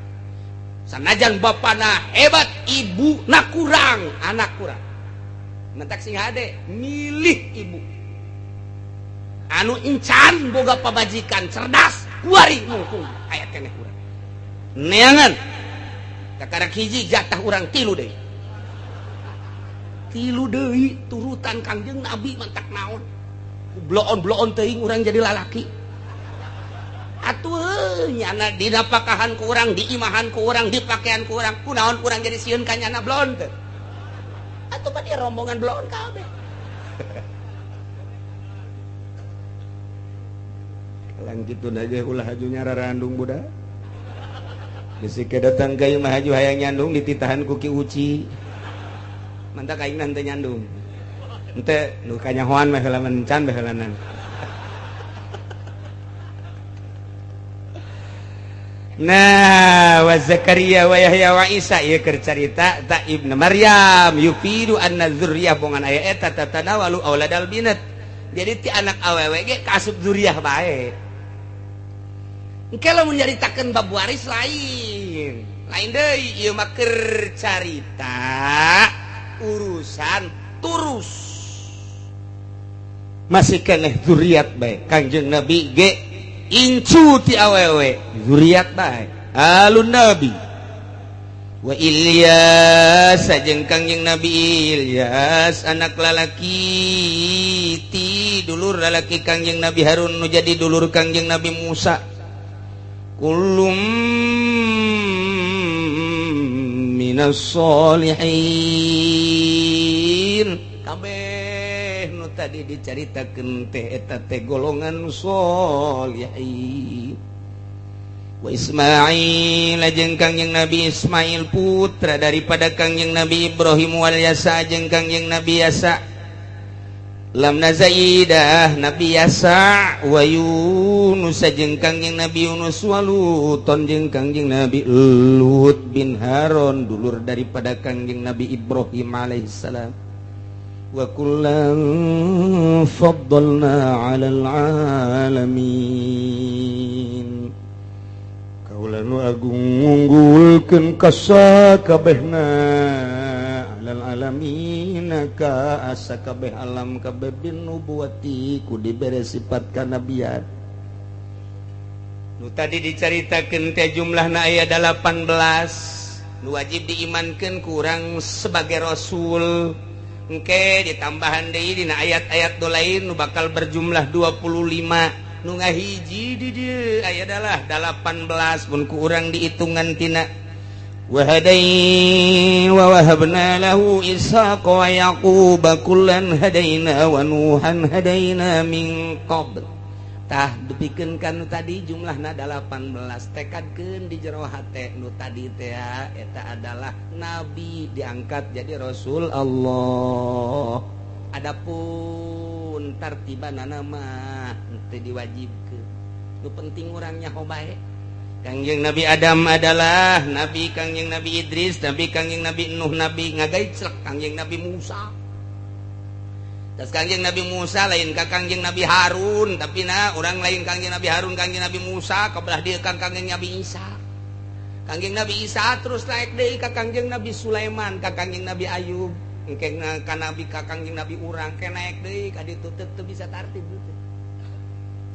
[SPEAKER 1] Sanajan bapana hebat, ibuna kurang, anak kurang. Mantak sing hade milih ibu. Anu encan boga pabajikan cerdas, kuari mungkung aya keneh urang. Neangan kakarak hiji jatah urang tilu deui. Tilu deui turutan Kangjeng Nabi mantak naon. Bloon-bloon teuing urang jadi lalaki. Atuh nyana dinapakahan ku urang, diimahan ku urang, dipakaian ku urang, kunaon urang jadi sieun ka nyana bloon teh. Atuh pa dia rombongan bloon kabeh. Lanjutun aja ulah haju nyararandung budak. Bisi datang ka imah haju hayang nyandung dititahan ku Ki Uci. Mantak aing teu nyandung. Henteu nu kanyahoan mah heula mencan baheulanan. Nah, wa Zakaria wa Yahya wa Isa ieu keur carita ta Ibnu Maryam yufidu anna dzurriyyah bongan aya eta tatanawalu auladal binat. Jadi ti anak awewe ge kaasup dzurriyyah bae. Engke lamun nyaritakeun bab waris lain. Lain deui ieu mah keur carita urusan turus masih keneh zuriat bae. Kangjeng Nabi ge incu ti awewe zuriat bae alun nabi. Wa Ilyas jeung Kangjeng Nabi Ilyas anak lalaki ti dulur lalaki Kangjeng Nabi Harun nu jadi dulur Kangjeng Nabi Musa. Kullum minas solihin kabeh nu tadi dicaritakeun teh eta teh golongan solihin. Wa Ismail jeung Kangjeng Nabi Ismail putra daripada Kangjeng Nabi Ibrahim, wal Yasa jeung Kangjeng Nabi Yasa, lamna Zaidah Nabi Yasa, wa Yunus jeung Kangjeng Nabi Yunus, wa Luton jeung Kangjeng Nabi Lut bin Haron dulur daripada Kangjeng Nabi Ibrahim alaihissalam. Wa kullan faddalna 'alal alamin. Kaula nu agung ngunggulkeun ka sakabehna alal alamin ka asa kabeh alam kabeh bin nubuwati ku dibere sifat kanabian. Nu tadi dicaritakeun teh jumlahna aya 18 nu wajib diimankeun ku urang sebagai rasul. Engke ditambahan deui dina ayat-ayat nu lain nu bakal berjumlah 25. Nu ngahiji di dieu aya adalah 18 mun ku urang diitungan tina wa hadai wa wahabna lahu ishaqa wa yaquba kullan hadaina wa nuhan hadaina min qabl. Tah dipikeun ka nu tadi jumlahna 18, tekadkeun di jero hate nu tadi teh eta adalah nabi diangkat jadi rasul Allah. Adapun tartibanana mah teu diwajibkeun. Nu penting urang nyaho bae. Kangjeng Nabi Adam adalah nabi, Kangjeng Nabi Idris nabi, Kangjeng Nabi Nuh nabi, ngagaiclek Kangjeng Nabi Musa. Tas Kangjeng Nabi Musa lain ka Kangjeng Nabi Harun, tapi na orang lain Kangjeng Nabi Harun, Kangjeng Nabi Musa kabelah dieu kang Kangjeng Nabi Isa. Kangjeng Nabi Isa terus naik deui ka Kangjeng Nabi Sulaiman, ka Kangjeng Nabi Ayub, engke ka Nabi ka Kangjeng Nabi urang ke naik deui ka ditu teu bisa tartib teu.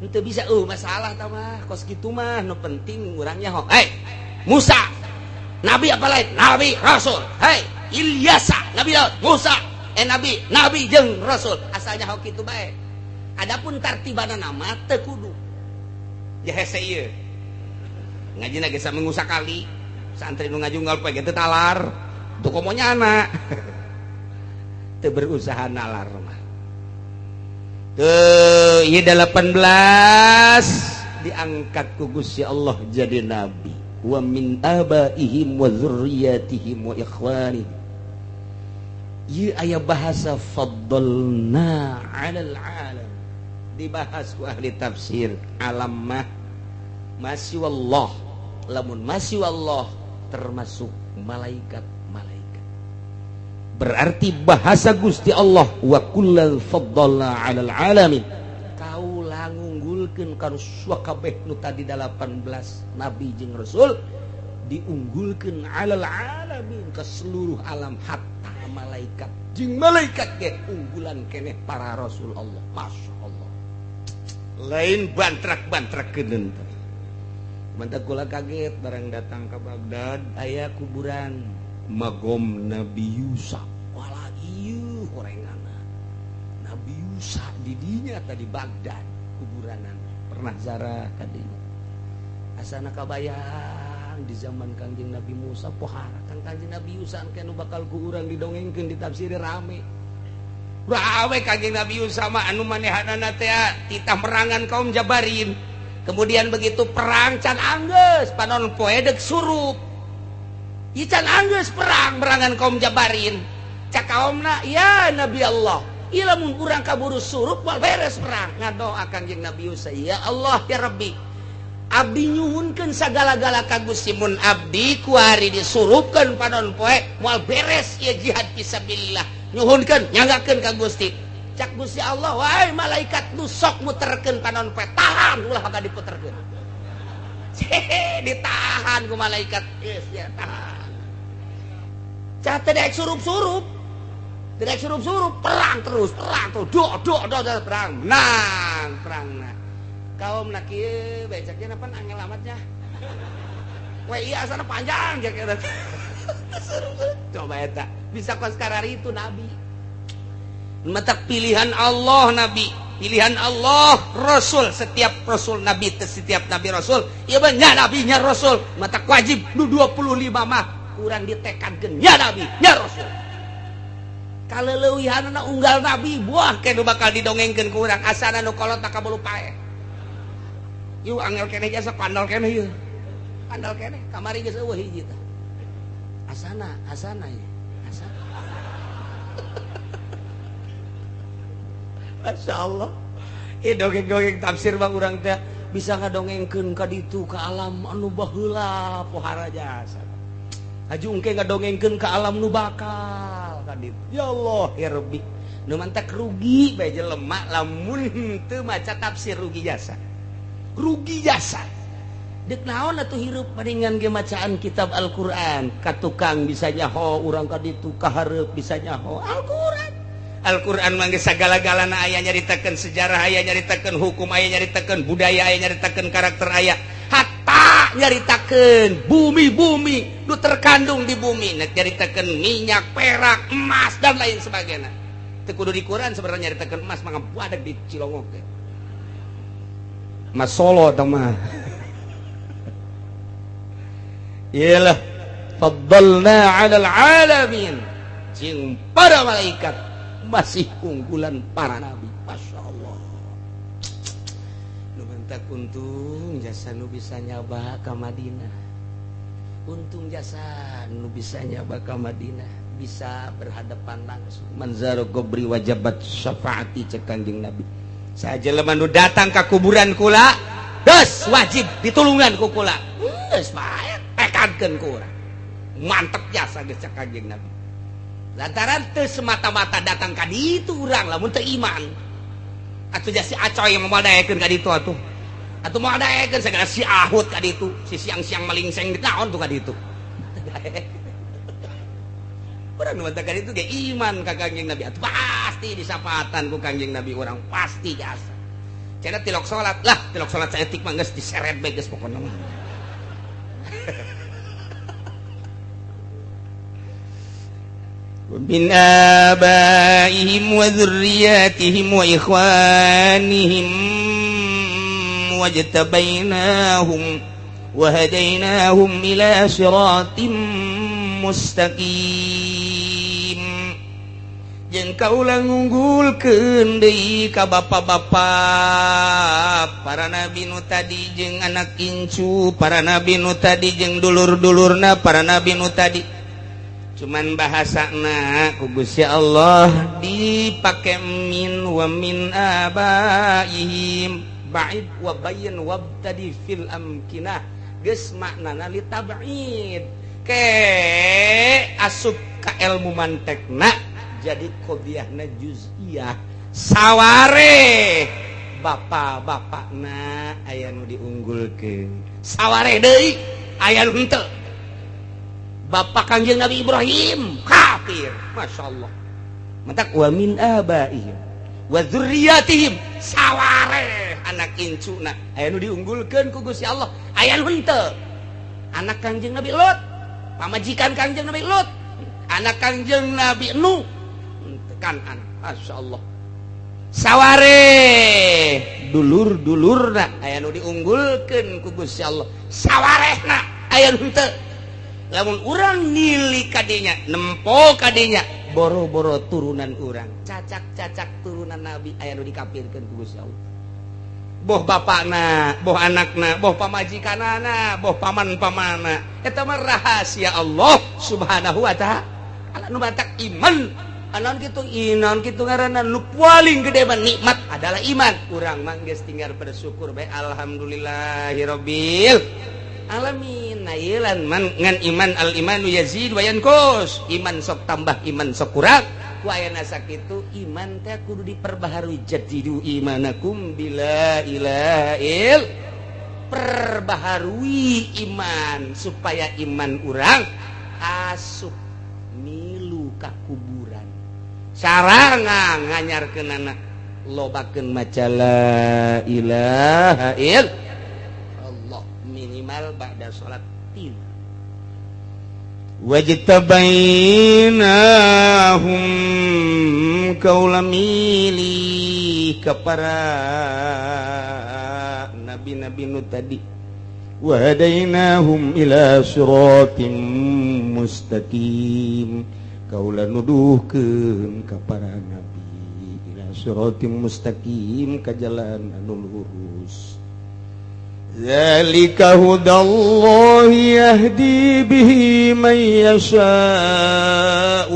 [SPEAKER 1] Teu bisa masalah tah mah kos kitu mah, nu penting urang nyaho. Hei Musa nabi apa lain? Nabi Rasul. Hei Ilyasa Nabi Daud, Musa nabi nabi jeung Rasul, asalnya nyaho kitu bae. Adapun tartibana nama teu kudu. Ya hese ieu. Ngajina ge saminggu sakali. Santri nu ngajunggal poe ge teu talar. Teu komo nyana. Teu berusaha nalar mah. Tuh, ieu 18 diangkat ku Gusti Allah jadi nabi. Wa min abaihim wa dzurriyyatihim wa ikhwanihim. Ieu aya bahasa faddalna 'alal alam. Dibahas ku ahli tafsir, alam mah masih wallah, lamun masih wallah termasuk malaikat. Malaikat berarti bahasa Gusti Allah wa kullal faddalna 'alal alamin, kaula ngunggulkeun ka kabeh nu tadi 18 nabi jeung rasul diunggulkeun 'alal alamin ke seluruh alam, hatta malaikat jeung malaikat ge unggulan keneh para rasul Allah. Masya Allah, lain bantrak-bantrak keuneun. Mantak kula kaget barang datang ke Baghdad aya kuburan magom Nabi Yusa. Wala ieu horenganna Nabi Yusa di dinya tadi Baghdad kuburanan pernah zarah kadinya. Asana kabayang di zaman Kangjeng Nabi Musa pohara kan Kangjeng Nabi Yusa engke nu bakal ku urang didongengkeun, ditafsir rame rame. Kangjeng Nabi Yusa mah anu manehanana teh titah merangan kaum Jabarin, kemudian begitu perang can anggeus panon poe deuk surup. Ieu can anggeus perang merangan kaum Jabarin, cak kaumna, "Ya Nabi Allah, ieu lamun urang kaburu surup moal beres perang." Ngadoa Kangjeng Nabi Yusa, "Ya Allah, ya Rabbi, abdi nyuhunkeun sagala-gala ka Gusti, mun abdi kuari disurupkeun panon poe moal beres ieu jihad fisabilillah, nyuhunkeun nyanggakeun ka Gusti." Cak Gusti Allah, "Wahai malaikat nu sok muterkeun panon poe, tahan, ulah bakal diputerkeun." Cehe, ditahan ku malaikat. Geus ya tahan. Cah teu daek surup-surup, teu daek surup-surup, perang terus, perang terus, do do do, do perang, menang perang. Nah, kaum nak kieu bae cak pan angel amatnya. Wah iya, asana panjang cak eta. Coba eta bisa kos karari itu nabi. Matak pilihan Allah nabi, pilihan Allah rasul, setiap rasul nabi, setiap nabi rasul, ieu mah nya nabinya rasul, matak wajib nu 25 mah kurang ditekadkeun nya nabi, nya rasul. Kaleleuwihanna unggal nabi buah ke nu bakal didongengkeun ku urang, asana nu kolot tak kabulu paeh. Yuk angel keneh jasa pandal keneh ieu. Pandal keneh kamari geus eueuh hiji tah. Asana, asana ya. Asana. Masya Allah. Ieu dongeng-dongeng tafsir bang urang teh bisa ngadongengkeun ka ditu ka alam anu baheula pohara jasa. Haju engke ngadongengkeun ka alam nu bakal ka ditu. Ya Allah, ya Rabbi. Nu mantak rugi bae jelema lamun teu maca tafsir, rugi jasa. Rugi jasa. Dek naon atuh hirup, palingan ge macaan kitab Al-Qur'an ka tukang bisa nyaho urang ka ditu ka hareup bisa nyaho Al-Qur'an. Al-Qur'an mah geus sagala-galana aya, nyaritakeun sejarah aya, nyaritakeun hukum aya, nyaritakeun budaya aya, nyaritakeun karakter aya, hatta nyaritakeun bumi-bumi nu terkandung di bumi, nyaritakeun minyak, perak, emas dan lain sebagainya. Teu kudu di Quran sebenarnya nyaritakeun emas mah, ngabadag di Cilongok teh. Mas Solo tah mah. Iyalah faddalna 'alal alamin. Jeung para malaikat masih unggulan para nabi. Masya Allah. Nu mantak untung jasa nu bisa nyaba ka Madinah. Untung jasa nu bisa nyaba ka Madinah, bisa berhadapan langsung. Man zaro qabri wajabat syafaati cek Kanjeng Nabi. Sajelema nu datang ka kuburan kula Geus wajib ditulungan ku kula. Geus bae tekadkeun ku urang. Mantep jasa geus cek Kanjeng Nabi. Lantaran teu semata-mata datang ka ditu urang lamun teu iman. Atuh si Acoy moal daekeun ka ditu atuh. Atuh moal daekeun sagala si Ahud ka ditu, si siang-siang malingseng naon tuh ka ditu. Urang nu ka ditu ge iman ka Kanjeng Nabi atuh pasti disapatan ku Kanjeng Nabi urang pasti jasa. Cenah tilok salat lah, tilok salat saeutik mah geus diseret bae geus pokona mah. Min abaihim wa dzurriyyatihim wa ikhwanihim wajtabainahum wa hadainahum ila siratim mustaqim. Jeung kaula ngunggulkeun deui ka bapa-bapa para nabi nu tadi jeung anak incu para nabi nu tadi jeung dulur-dulurna para nabi nu tadi. Cuman bahasana ku Gusti Allah dipake min wa min abaihim ba'id wa bayyin wabtadi fil amkinah geus maknana li tab'id ke asup ka ilmu mantekna jadi qodiyahna juz'iyah saware bapak-bapakna aya nu diunggulkeun saware deui aya nu henteu. Bapak Kanjeng Nabi Ibrahim kafir, masya Allah. Mentak wa min abaihim wa dzurriyyatihim saware anak incuna aya nu diunggulkeun ku Gusti Allah aya nu henteu. Anak Kanjeng Nabi Lut, pamajikan Kanjeng Nabi Lut, anak Kanjeng Nabi Nuh tekan anak, masya Allah. Saware dulur-dulurna aya nu diunggulkeun ku Gusti Allah sawarehna aya nu henteu. Lamun urang nili kadinya nempo kadinya boro-boro turunan urang cacak-cacak turunan nabi aya nu dikapirkeun ku Gusti Allah. Boh bapakna, boh anakna, boh pamajikanana, boh paman-pamana, eta mah rahasia Allah Subhanahu wa ta'ala. Nu batak iman anon kitu inon kitu ngaranna nu paling gede mah nikmat adalah iman. Urang mah geus tinggal bersyukur bae alhamdulillahirabbil alamin. Nah ieu man ngan iman al imanu yazid wa yanqus, iman sok tambah iman sok kurang. Ku ayana sakitu iman teh kudu diperbaharui, jadidu imanakum bila ilaha il, perbaharui iman supaya iman urang asup milu ka kuburan. Saranga nganyarkeunana lobakeun maca la ilaha il minimal ba'da salat til. Wajtabainahum kaula milih ka para nabi-nabi nu tadi wa hadainahum ila siratim mustaqim kaula nuduhkeun ka para nabi ila siratim mustaqim ka jalan anu lurus. Zalika hudallahi yahdi bihi man yasha'u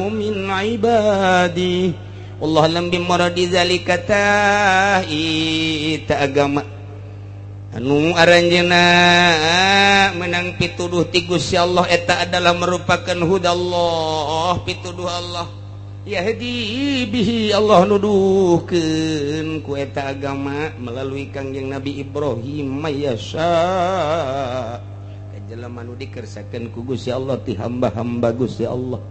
[SPEAKER 1] min ibadihi. Wallahu a'lam bimuradi zalika ta agama anu aranjeuna menang pituduh ti Gusti Allah eta adalah merupakan hudallah pituduh Allah yahdi bihi Allah nuduhkeun ku eta agama melalui Kangjeng Nabi Ibrahim mayasya ka jelema nu dikersakeun ku Gusti Allah ti hamba-hamba Gusti Allah.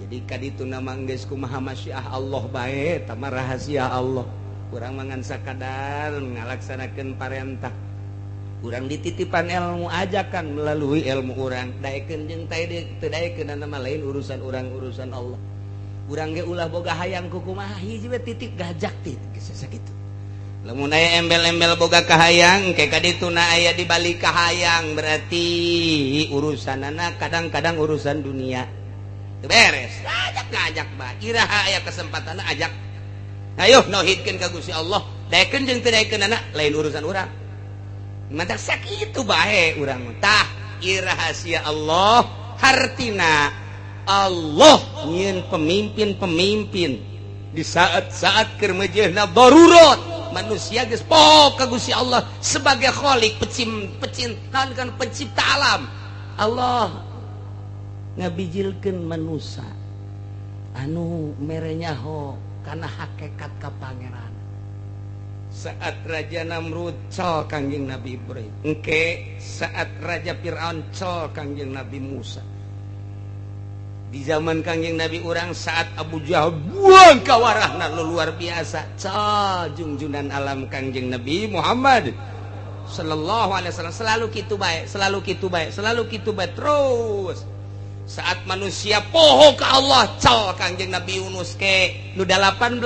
[SPEAKER 1] Jadi kaditu nama geus kumaha masyiah Allah bae eta mah rahasia Allah. Urang mah ngan sakadar ngalaksanakeun parentah. Urang dititipan ilmu ajakan melalui ilmu urang daekeun jeung teu daekeun mah lain urusan urang, urusan Allah. Urang ge ulah boga hayang ku kumaha hiji we titik gajak titik geus sakitu. Lamun aya embel-embel boga kahayang ke kadituna aya di balik kahayang berarti urusanana kadang-kadang urusan dunia. Teu beres. Ajak ngajak ba iraha aya kesempatan ajak. Ayo nauhidkeun ka Gusti Allah. Daekeun jeung teu daekeunana lain urusan urang. Mantak sakitu bae urang. Tah ieu rahasia Allah hartina Allah nyieun pemimpin-pemimpin di saat-saat keur meujeuhna darurat Manusia geus poho ka Gusti Allah sebagai khalik, pecinta kan, pencipta alam. Allah ngabijilkeun manusia anu mere nyaho kana hakikat ka Pangeran. Saat Raja Namrud col Kangjeng Nabi Ibrahim, engke saat Raja Fir'aun col Kangjeng Nabi Musa. Di zaman Kangjeng Nabi urang, saat Abu Jahal buang kawarahna lu luar biasa, col jungjunan alam Kangjeng Nabi Muhammad sallallahu alaihi wasallam. Selalu kitu baik, selalu kitu baik, selalu kitu baik terus. Saat manusia poho ke Allah, col Kangjeng Nabi Yunus. Ke nu 18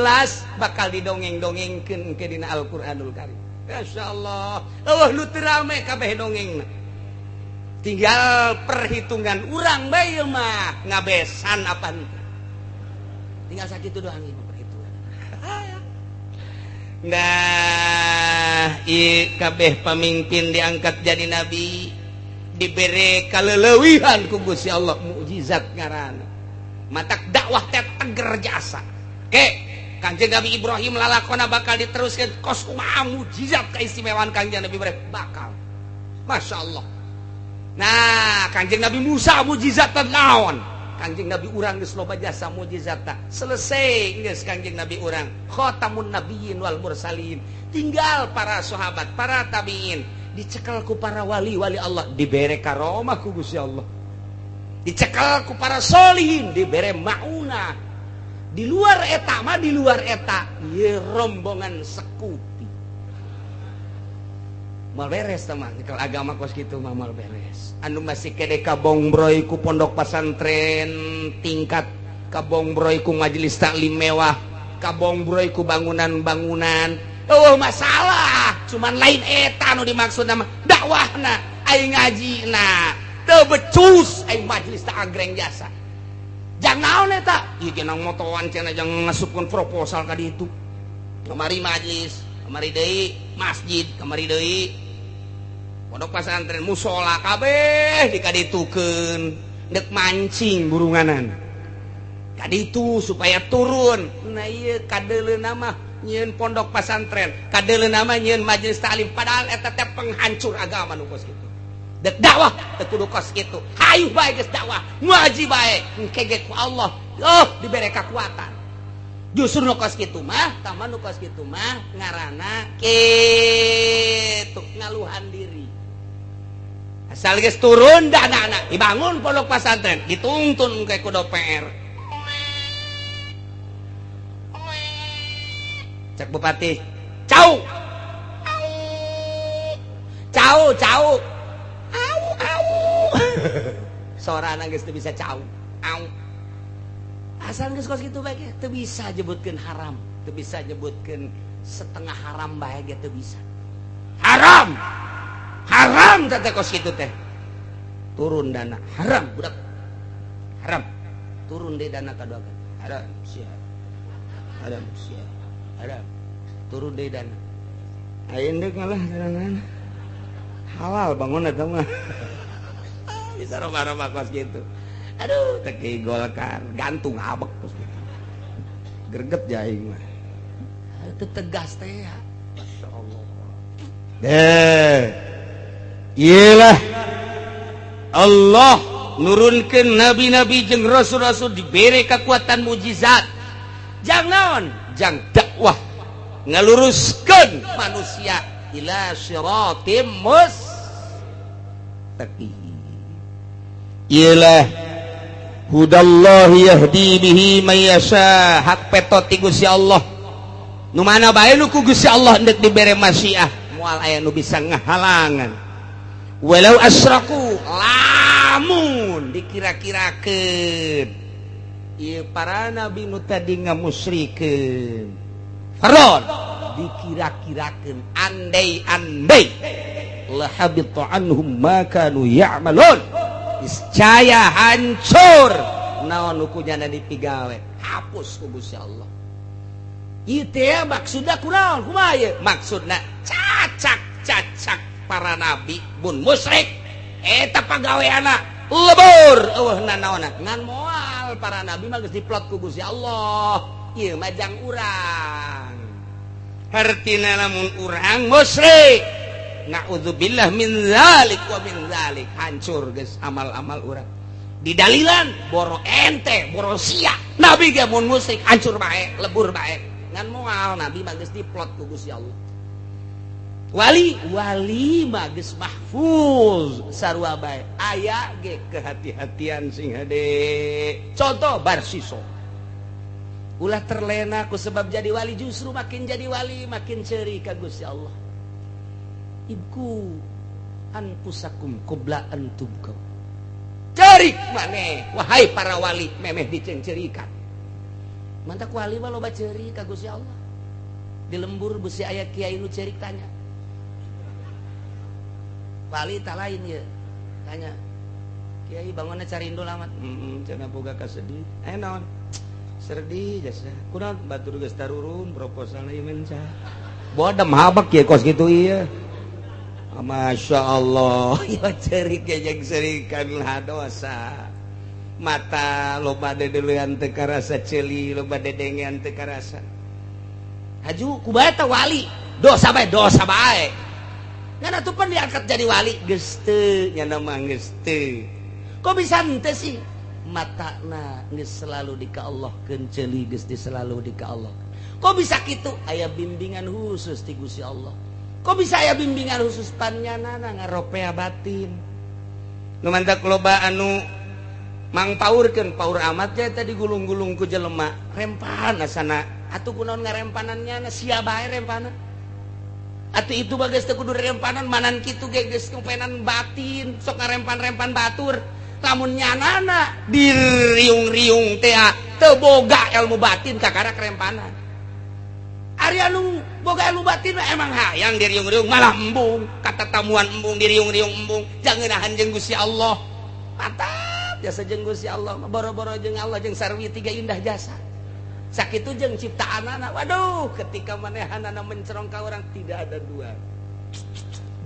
[SPEAKER 1] bakal didongeng-dongengkeun ke dina Al-Qur'anul Karim. Masya Allah, eueuh nu teu rame kabeh dongeng. Tinggal perhitungan urang bae mah ngabesan apa, tinggal sakitu doang ieu perhitungan. Nah, ieu kabeh pamimpin diangkat jadi nabi, dibere kalelewihan ku Gusti Allah, mukjizat ngaran. Matak dakwah teh teger jasa. Ke Kanjeng Nabi Ibrahim lalakona bakal diteruskan kos kumaha mukjizat keistimewaan Kanjeng Nabi Ibrahim bakal. Masya Allah. Nah, Kanjeng Nabi Musa mukjizat naon? Kanjeng Nabi urang geus loba jasa mukjizat. Selesai geus Kanjeng Nabi urang khatamun nabiyyin wal mursalin. Tinggal para sahabat, para tabiin, dicekel ku para wali-wali Allah, dibere karomah ku Gusti Allah, dicekel ku para solihin, dibere maunah. Di luar eta mah, di luar eta ye rombongan sekuti mal beres teman. Kalau agama kos gitu mah mal beres. Anu masih kede kabongbroy ku pondok pesantren tingkat, kabongbroy ku majelis taklim mewah, kabongbroy ku bangunan-bangunan. Oh, masalah cuman lain eta nu dimaksud nama dakwahna. Aing ngaji na teu becus, aing majelis tak agreng jasa. Jangan naon eta ieu genang motoan cenah, jangan ngasupkeun proposal ka ditu. Kamari majelis, kamari deui masjid, kamari deui pondok pesantren, musola, kabeh dikaditukeun dek mancing burunganan kaditu supaya turun. Nah, ieu kadeuleu nama nyieun pondok pesantren, kadeuleu nama nyieun majelis taklim, padahal eta teh penghancur agama nu kos kitu. Dek dakwah teu kudu kos kitu. Hayu bae geus dakwah, ngaji bae, engke ge ku Allah oh dibere kekuatan. Justru nu kos kitu mah, tama nu kos kitu mah ngaranna kitu ngaluhan diri. Asal geus turun dana anak dibangun pondok pesantren, dituntun ke kudu PR. Cek bupati, cau cau cau au au, sorana geus teu bisa cau au. Asal geus kos kitu bae teu bisa nyebutkeun haram, teu bisa nyebutkeun setengah haram bae ge teu bisa. Haram haram teh kos kitu teh. Turun dana, haram budak, haram. Turun deh dana kadua, haram sia, haram sia, haram. Turun deh dana. Ayeuna deuk ngalah dana halal bangun eta mah bisa roba-roba kos gitu. Aduh, teki Golkar gantung abek kos gitu, greget jaing mah. Itu tegas teh ya. Masya Allah deh. Iyalah, Allah nurunkan nabi-nabi jeung rasul-rasul, diberi kekuatan mujizat. Jangan jang dakwah ngeluruskan manusia ila siratim mustaqim. Iyalah hudallahi yahdi bihi may yasha. Hak petot ti Gusti Allah, nu mana bae nu ku Gusti Allah endek dibere masyiah, moal aya nu bisa ngahalangan. Walau asyraku, lamun dikira-kirakeun ieu para nabi nu tadi ngamusyrikeun Faron, dikira-kirakeun andai-andai, la habita anhum ma kanu ya'malun, niscaya hancur naon nu kunyana dipigawe, hapus ku Gusti Allah. Ieu teh maksudna kunaon, kumaha ieu maksudna? Cacak-cacak para nabi bun musyrik eta pagaweana lebur, eueuh nanaona ngan moal. Para nabi mah geus diplot ku Gusti Allah. Ieu mah jang urang. Hartina lamun urang musyrik, naudzubillah min zalik wa min zalik, hancur geus amal-amal urang. Didalilan boro ente, boro sia. Nabi ge mun musyrik hancur bae, lebur bae. Ngan moal nabi mah geus diplot ku Gusti Allah. Wali, wali mah geus mahfuz sarua bae. Aya ge kehati-hatian sing hade. Contoh Barsiso. Ulah terlena ku sebab jadi wali, justru makin jadi wali makin ceri ka Gusti Allah. Ibku anfusakum qabla an tubkau. Cerik maneh wahai para wali memeh dicencerikan. Mantak wali mah loba ceri ka Gusti Allah. Di lembur besi aya kiai nu cerik tanya. Wali tak lain ya. Tanya. Kiai bangunna carindo lamat. Heeh, cenah boga kasedih. Eh naon? Serdih jasa. Kunaon batur geus tarurun proposalna ieu menca. Bodem habak ya kos kitu ieu. Masya Allah, ya cerik ya jeung serikan lah dosa. Mata loba dedelean teu karasa, ceuli loba dedengean teu karasa. Haju kumaha wali, dosa bae dosa bae. Ngan atuh pan diangkat jadi wali geus teu nya mah geus teu. Kok bisa henteu sih? Matana geus selalu di ka Allah, ceuli geus di selalu di ka Allah. Kok bisa kitu? Aya bimbingan khusus ti Gusti Allah. Kok bisa aya bimbingan khusus panyanana ngaropea batin. Nu mantak loba anu mangpaurkeun paur amat ya tadi gulung-gulung ku jelema rempan asana atuh kunaon ngarempanan nyana sia bae rempanan. Atuh itu bagas teu kudu rempanan manan kitu ge geus ngopenan batin sok ngarempan-rempan batur. Lamun nyanana diriung-riung teh teu boga ilmu batin kakara kerempanan. Ari anu boga ilmu batin emang hayang diriung-riung malah embung kata tamuan embung diriung-riung embung jangan jeung Gusti Allah. Mantap jasa jeung Gusti Allah boro-boro jeung Allah jeung sarwi tiga indah jasa. Sakitu jeung ciptaanana. Waduh ketika manehanana mencerong ka orang tidak ada dua.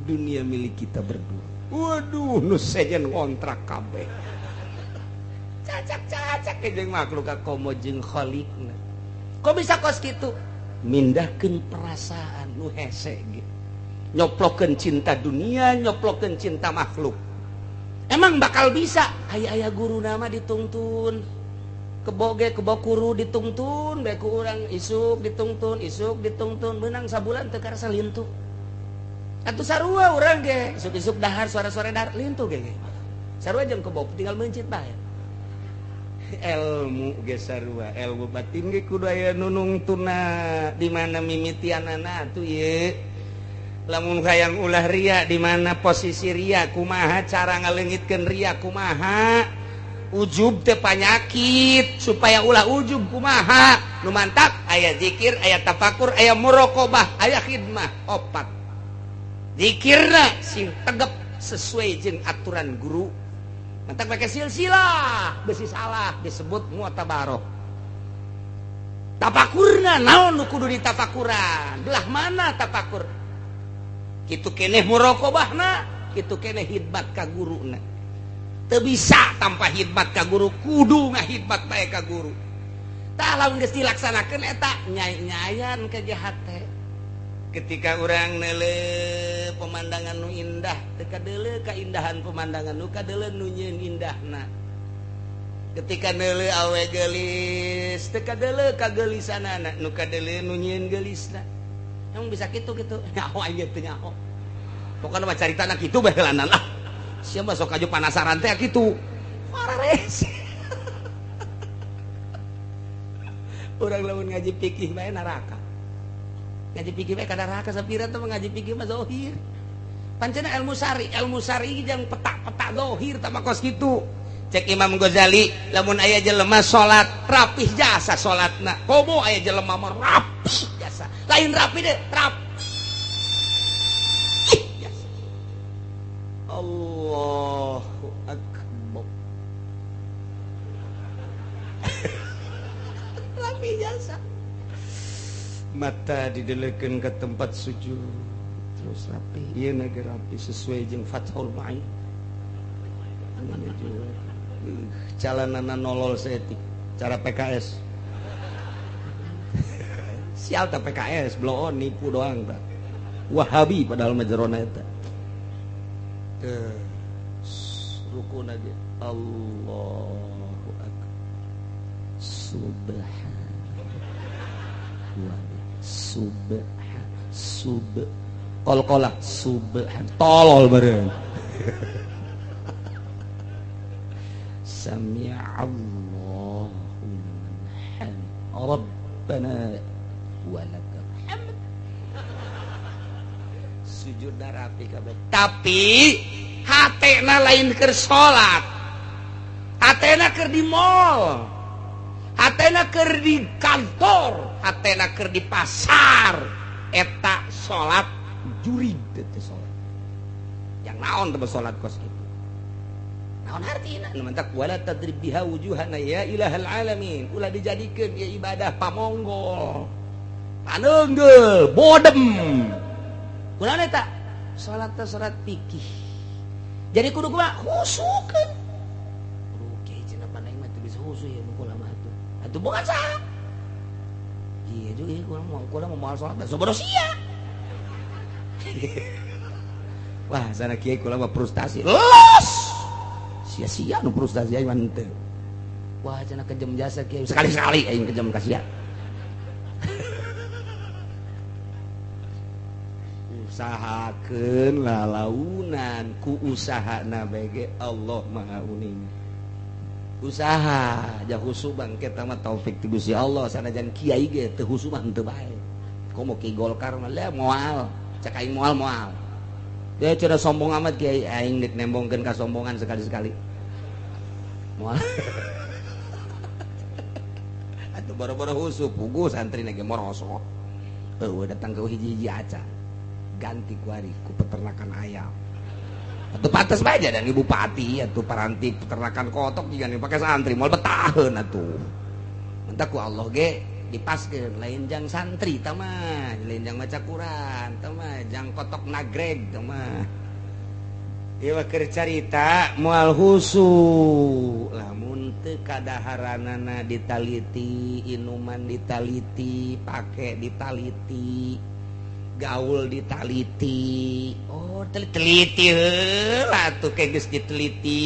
[SPEAKER 1] Dunia milik kita berdua. Waduh nu sejen ngontrak kabeh. Cacak-cacak jeung makhluk komo jeung khaliqna. Kok bisa kos kitu? Mindahkeun perasaan nu hese ge. Nyoplokeun cinta dunia, nyoplokeun cinta makhluk. Emang bakal bisa? Aya-aya guru nama ditungtun. Kebo ge kebo kuru ditungtun, bae ku urang isuk ditungtun, meunang sabulan teu karasa lintu. Atuh sarua urang ge, isuk-isuk dahar suara-suara dahar lintu ge. Sarua jeung kebo tinggal meuncit bae. Ilmu ge sarua, ilmu batin ge kudu aya nu nungtuna di mana mimitianana atuh ieu. Lamun hayang ulah ria di mana posisi ria kumaha cara ngaleungitkeun ria kumaha. Ujub teh panyakit supaya ulah ujub kumaha. Nu mantap aya zikir, aya tafakur, aya muraqabah, aya khidmah opat. Zikirna sing tegep sesuai jeung aturan guru. Mantap pakai silsilah, besi salah disebut mu'tabaroh. Tafakurna naon nu kudu ditafakuran? Belah mana tafakur? Kitu keneh muraqabahna, kitu keneh khidmat ka guruna. Teu bisa tanpa khidmat ka guru, kudu ngahidmat bae ka guru. Tah lamun geus dilaksanakeun eta nyai-nyayan ka hate. Ketika urang neuleuh pemandangan nu indah, teu kadeuleu kaindahan pemandangan nu kadeuleu nu nyieun indahna. Ketika neuleuh awe geulis, teu kadeuleu kageulisanana, nu kadeuleu nu nyieun geulisna. Emang bisa kitu kitu? Nyaho aing teu nyaho. Pokona mah caritana kitu bae heulanan lah. Sia mah sok aju panasaran teh kitu. Parares. Urang lamun ngaji fikih bae neraka. Ngaji fikih bae ka neraka sapira teh ngaji fikih mah zahir. Pancena ilmu syari jeung petak-petak zahir tah mah kos kitu. Cek Imam Ghazali, lamun aya jelema salat rapih jasa salatna. Komo aya jelema mah rapih jasa. Lain rapi deh, rapih jasa. Allahu akbar. Rapi jasa. Mata didelekeun ke tempat sujud terus rapi. Ieu na ge rapi sesuai jeung Fathul Ma'in. Calanana nolol seetik cara PKS. Sial tah PKS bloon nipu doang tah. Wahabi padahal mah jerona eta. Teu rukuna ge Allahu akbar. Subhanallah. Subhan sub qalqalah subhan tolol bareng. Sami'allahu liman hamid Rabbana walakal hamd. Sujud rapi kabeh tapi hatena lain keur salat, hatena keur di mall, hatena keur di kantor, hatena keur di pasar. Eta salat jurig teh salat. Yang naon teh salat kos kitu? Naon artina? Nu mantak wala tadrib biha wujuhana ya ilahal alamin. Ulah dijadikeun ieu ibadah pamonggol. Paneunggeul, bodem. Kunaon eta? Salat teh salat fikih. Jadi kudu kumaha? Khusyukeun. Aduh, kiai cenah panai mah teu bisa khusyuk ya kula mah atuh. Atuh boga saha? Iya juga ya, kula mau moal salat da bodoh sia. Wah, sana kiai kula mah frustasi. Los. Sia-sia nu frustasi aing mah henteu. Wah, cenah kejam jasa kiai. Sekali-sekali aing kejam ka sia. Usahakeun lalaunan ku usahana bae ge Allah Maha Uning. Usaha ja khusu bangke mah taufik ti Gusti Allah sanajan kiai ge teu khusu mah henteu bae. Komo ki Golkar mah lah moal, cek aing moal moal. Dia cenah sombong amat kiai aing dik nembongkeun kasombongan sekali-sekali. Moal. Atuh boro-boro khusu puguh santri ge morosok. Eueuh datang ke hiji-hiji aca. Ganti kuari ku peternakan ayam. Atuh pantes bae dan ibu bupati atuh paranti peternakan kotok juga nih pakai santri moal betaheun atuh. Mentak ku Allah ge dipaskeun lain jang santri tah mah, lain jang maca Quran tah mah, jang kotok nagreg tah mah. Ieu mah keur carita moal husu. Lamun teu kadaharanana ditaliti, inuman ditaliti, pake ditaliti, gaul ditaliti. Oh, teliti heula atuh ke geus diteliti.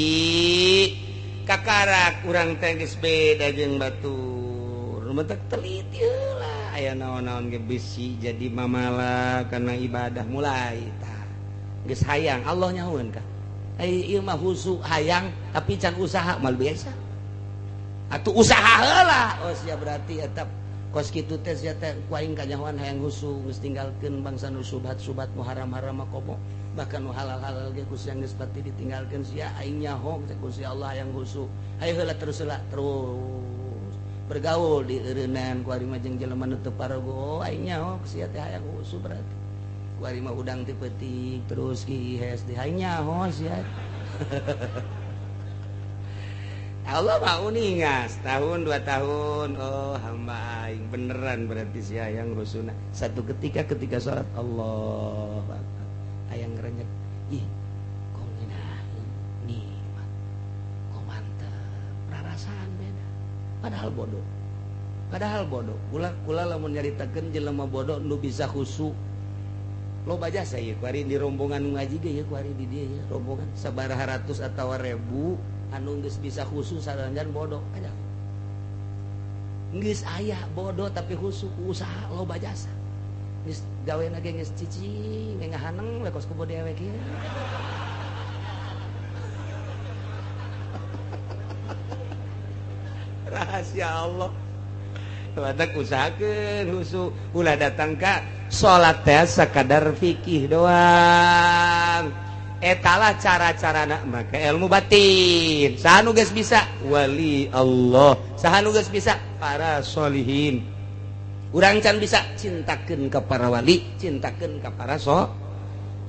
[SPEAKER 1] Kakarak urang teh geus beda jeung batur. Nu matak teliti heula aya naon-naon ge bisi jadi mamala kana ibadah mulai tah. Geus hayang Allah nyahoeun ka. Ai ieu mah husu hayang tapi can usaha mal biasa. Atuh usaha heula. Oh sia berarti eta kos kitu teh sia teh ku aing kanyahoan hayang husu geus tinggalkeun bangsa nu subhat-subhat nu haram-haram mah komo bahkan nu halal-halal ge ku sia geus pati ditinggalkeun sia aing nyaho ku sia Allah hayang husu hayu heula terus heula terus bergaul di eureunnan ku ari mah jeung jelema nu teu parago aing nyaho sia teh hayang husu berarti ku ari mah udang ti peutik terus ki hes di aing nyaho sia. Allah mau ningas tahun 2 tahun oh hamba aing beneran berarti si hayang husuna. Satu ketika ketika sholat Allah hayang ngerenyek ih kok ngeunaheun nikmat kok mantep perasaan beda padahal bodoh. Padahal bodoh kula kula lamun nyaritakeun jelema bodoh nu bisa khusyuk loba jasa ieu kuari di rombongan ngaji ge ieu kuari di dieu ya rombongan sabaraha ratus atawa ribu anu geus bisa khusyuk sanajan bodoh aja. Geus aya bodoh tapi khusyuk usaha loba jasa. Geus gawena ge geus cicing ngahaneng we kos kubu dewek ieu. Rahasia Allah. Badak usahakeun khusyuk ulah datang ka salat teh sakadar fikih doang. Etalah cara-carana maka ilmu batin. Saha nu geus bisa wali Allah, saha nu geus bisa para sholihin. Urang can bisa cintakeun ka para wali, cintakeun ka para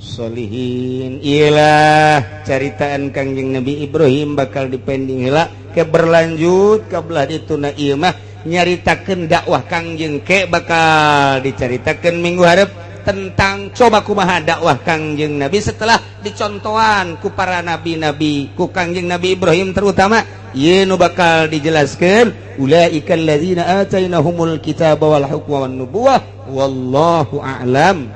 [SPEAKER 1] sholihin. Iyalah caritaan Kangjeng Nabi Ibrahim bakal dipending heula ke berlanjut ka belah dituna ieu mah nyaritakeun dakwah Kangjeng ke bakal dicaritakeun minggu hareup. Tentang coba kumaha dakwah Kangjeng Nabi setelah dicontohan ku para nabi-nabi, ku Kangjeng Nabi Ibrahim terutama. Ieu nu bakal dijelaskan, ulaikal ladzina atainahumul kitaba wal hukma wan nubuwah. Wallahu a'lam.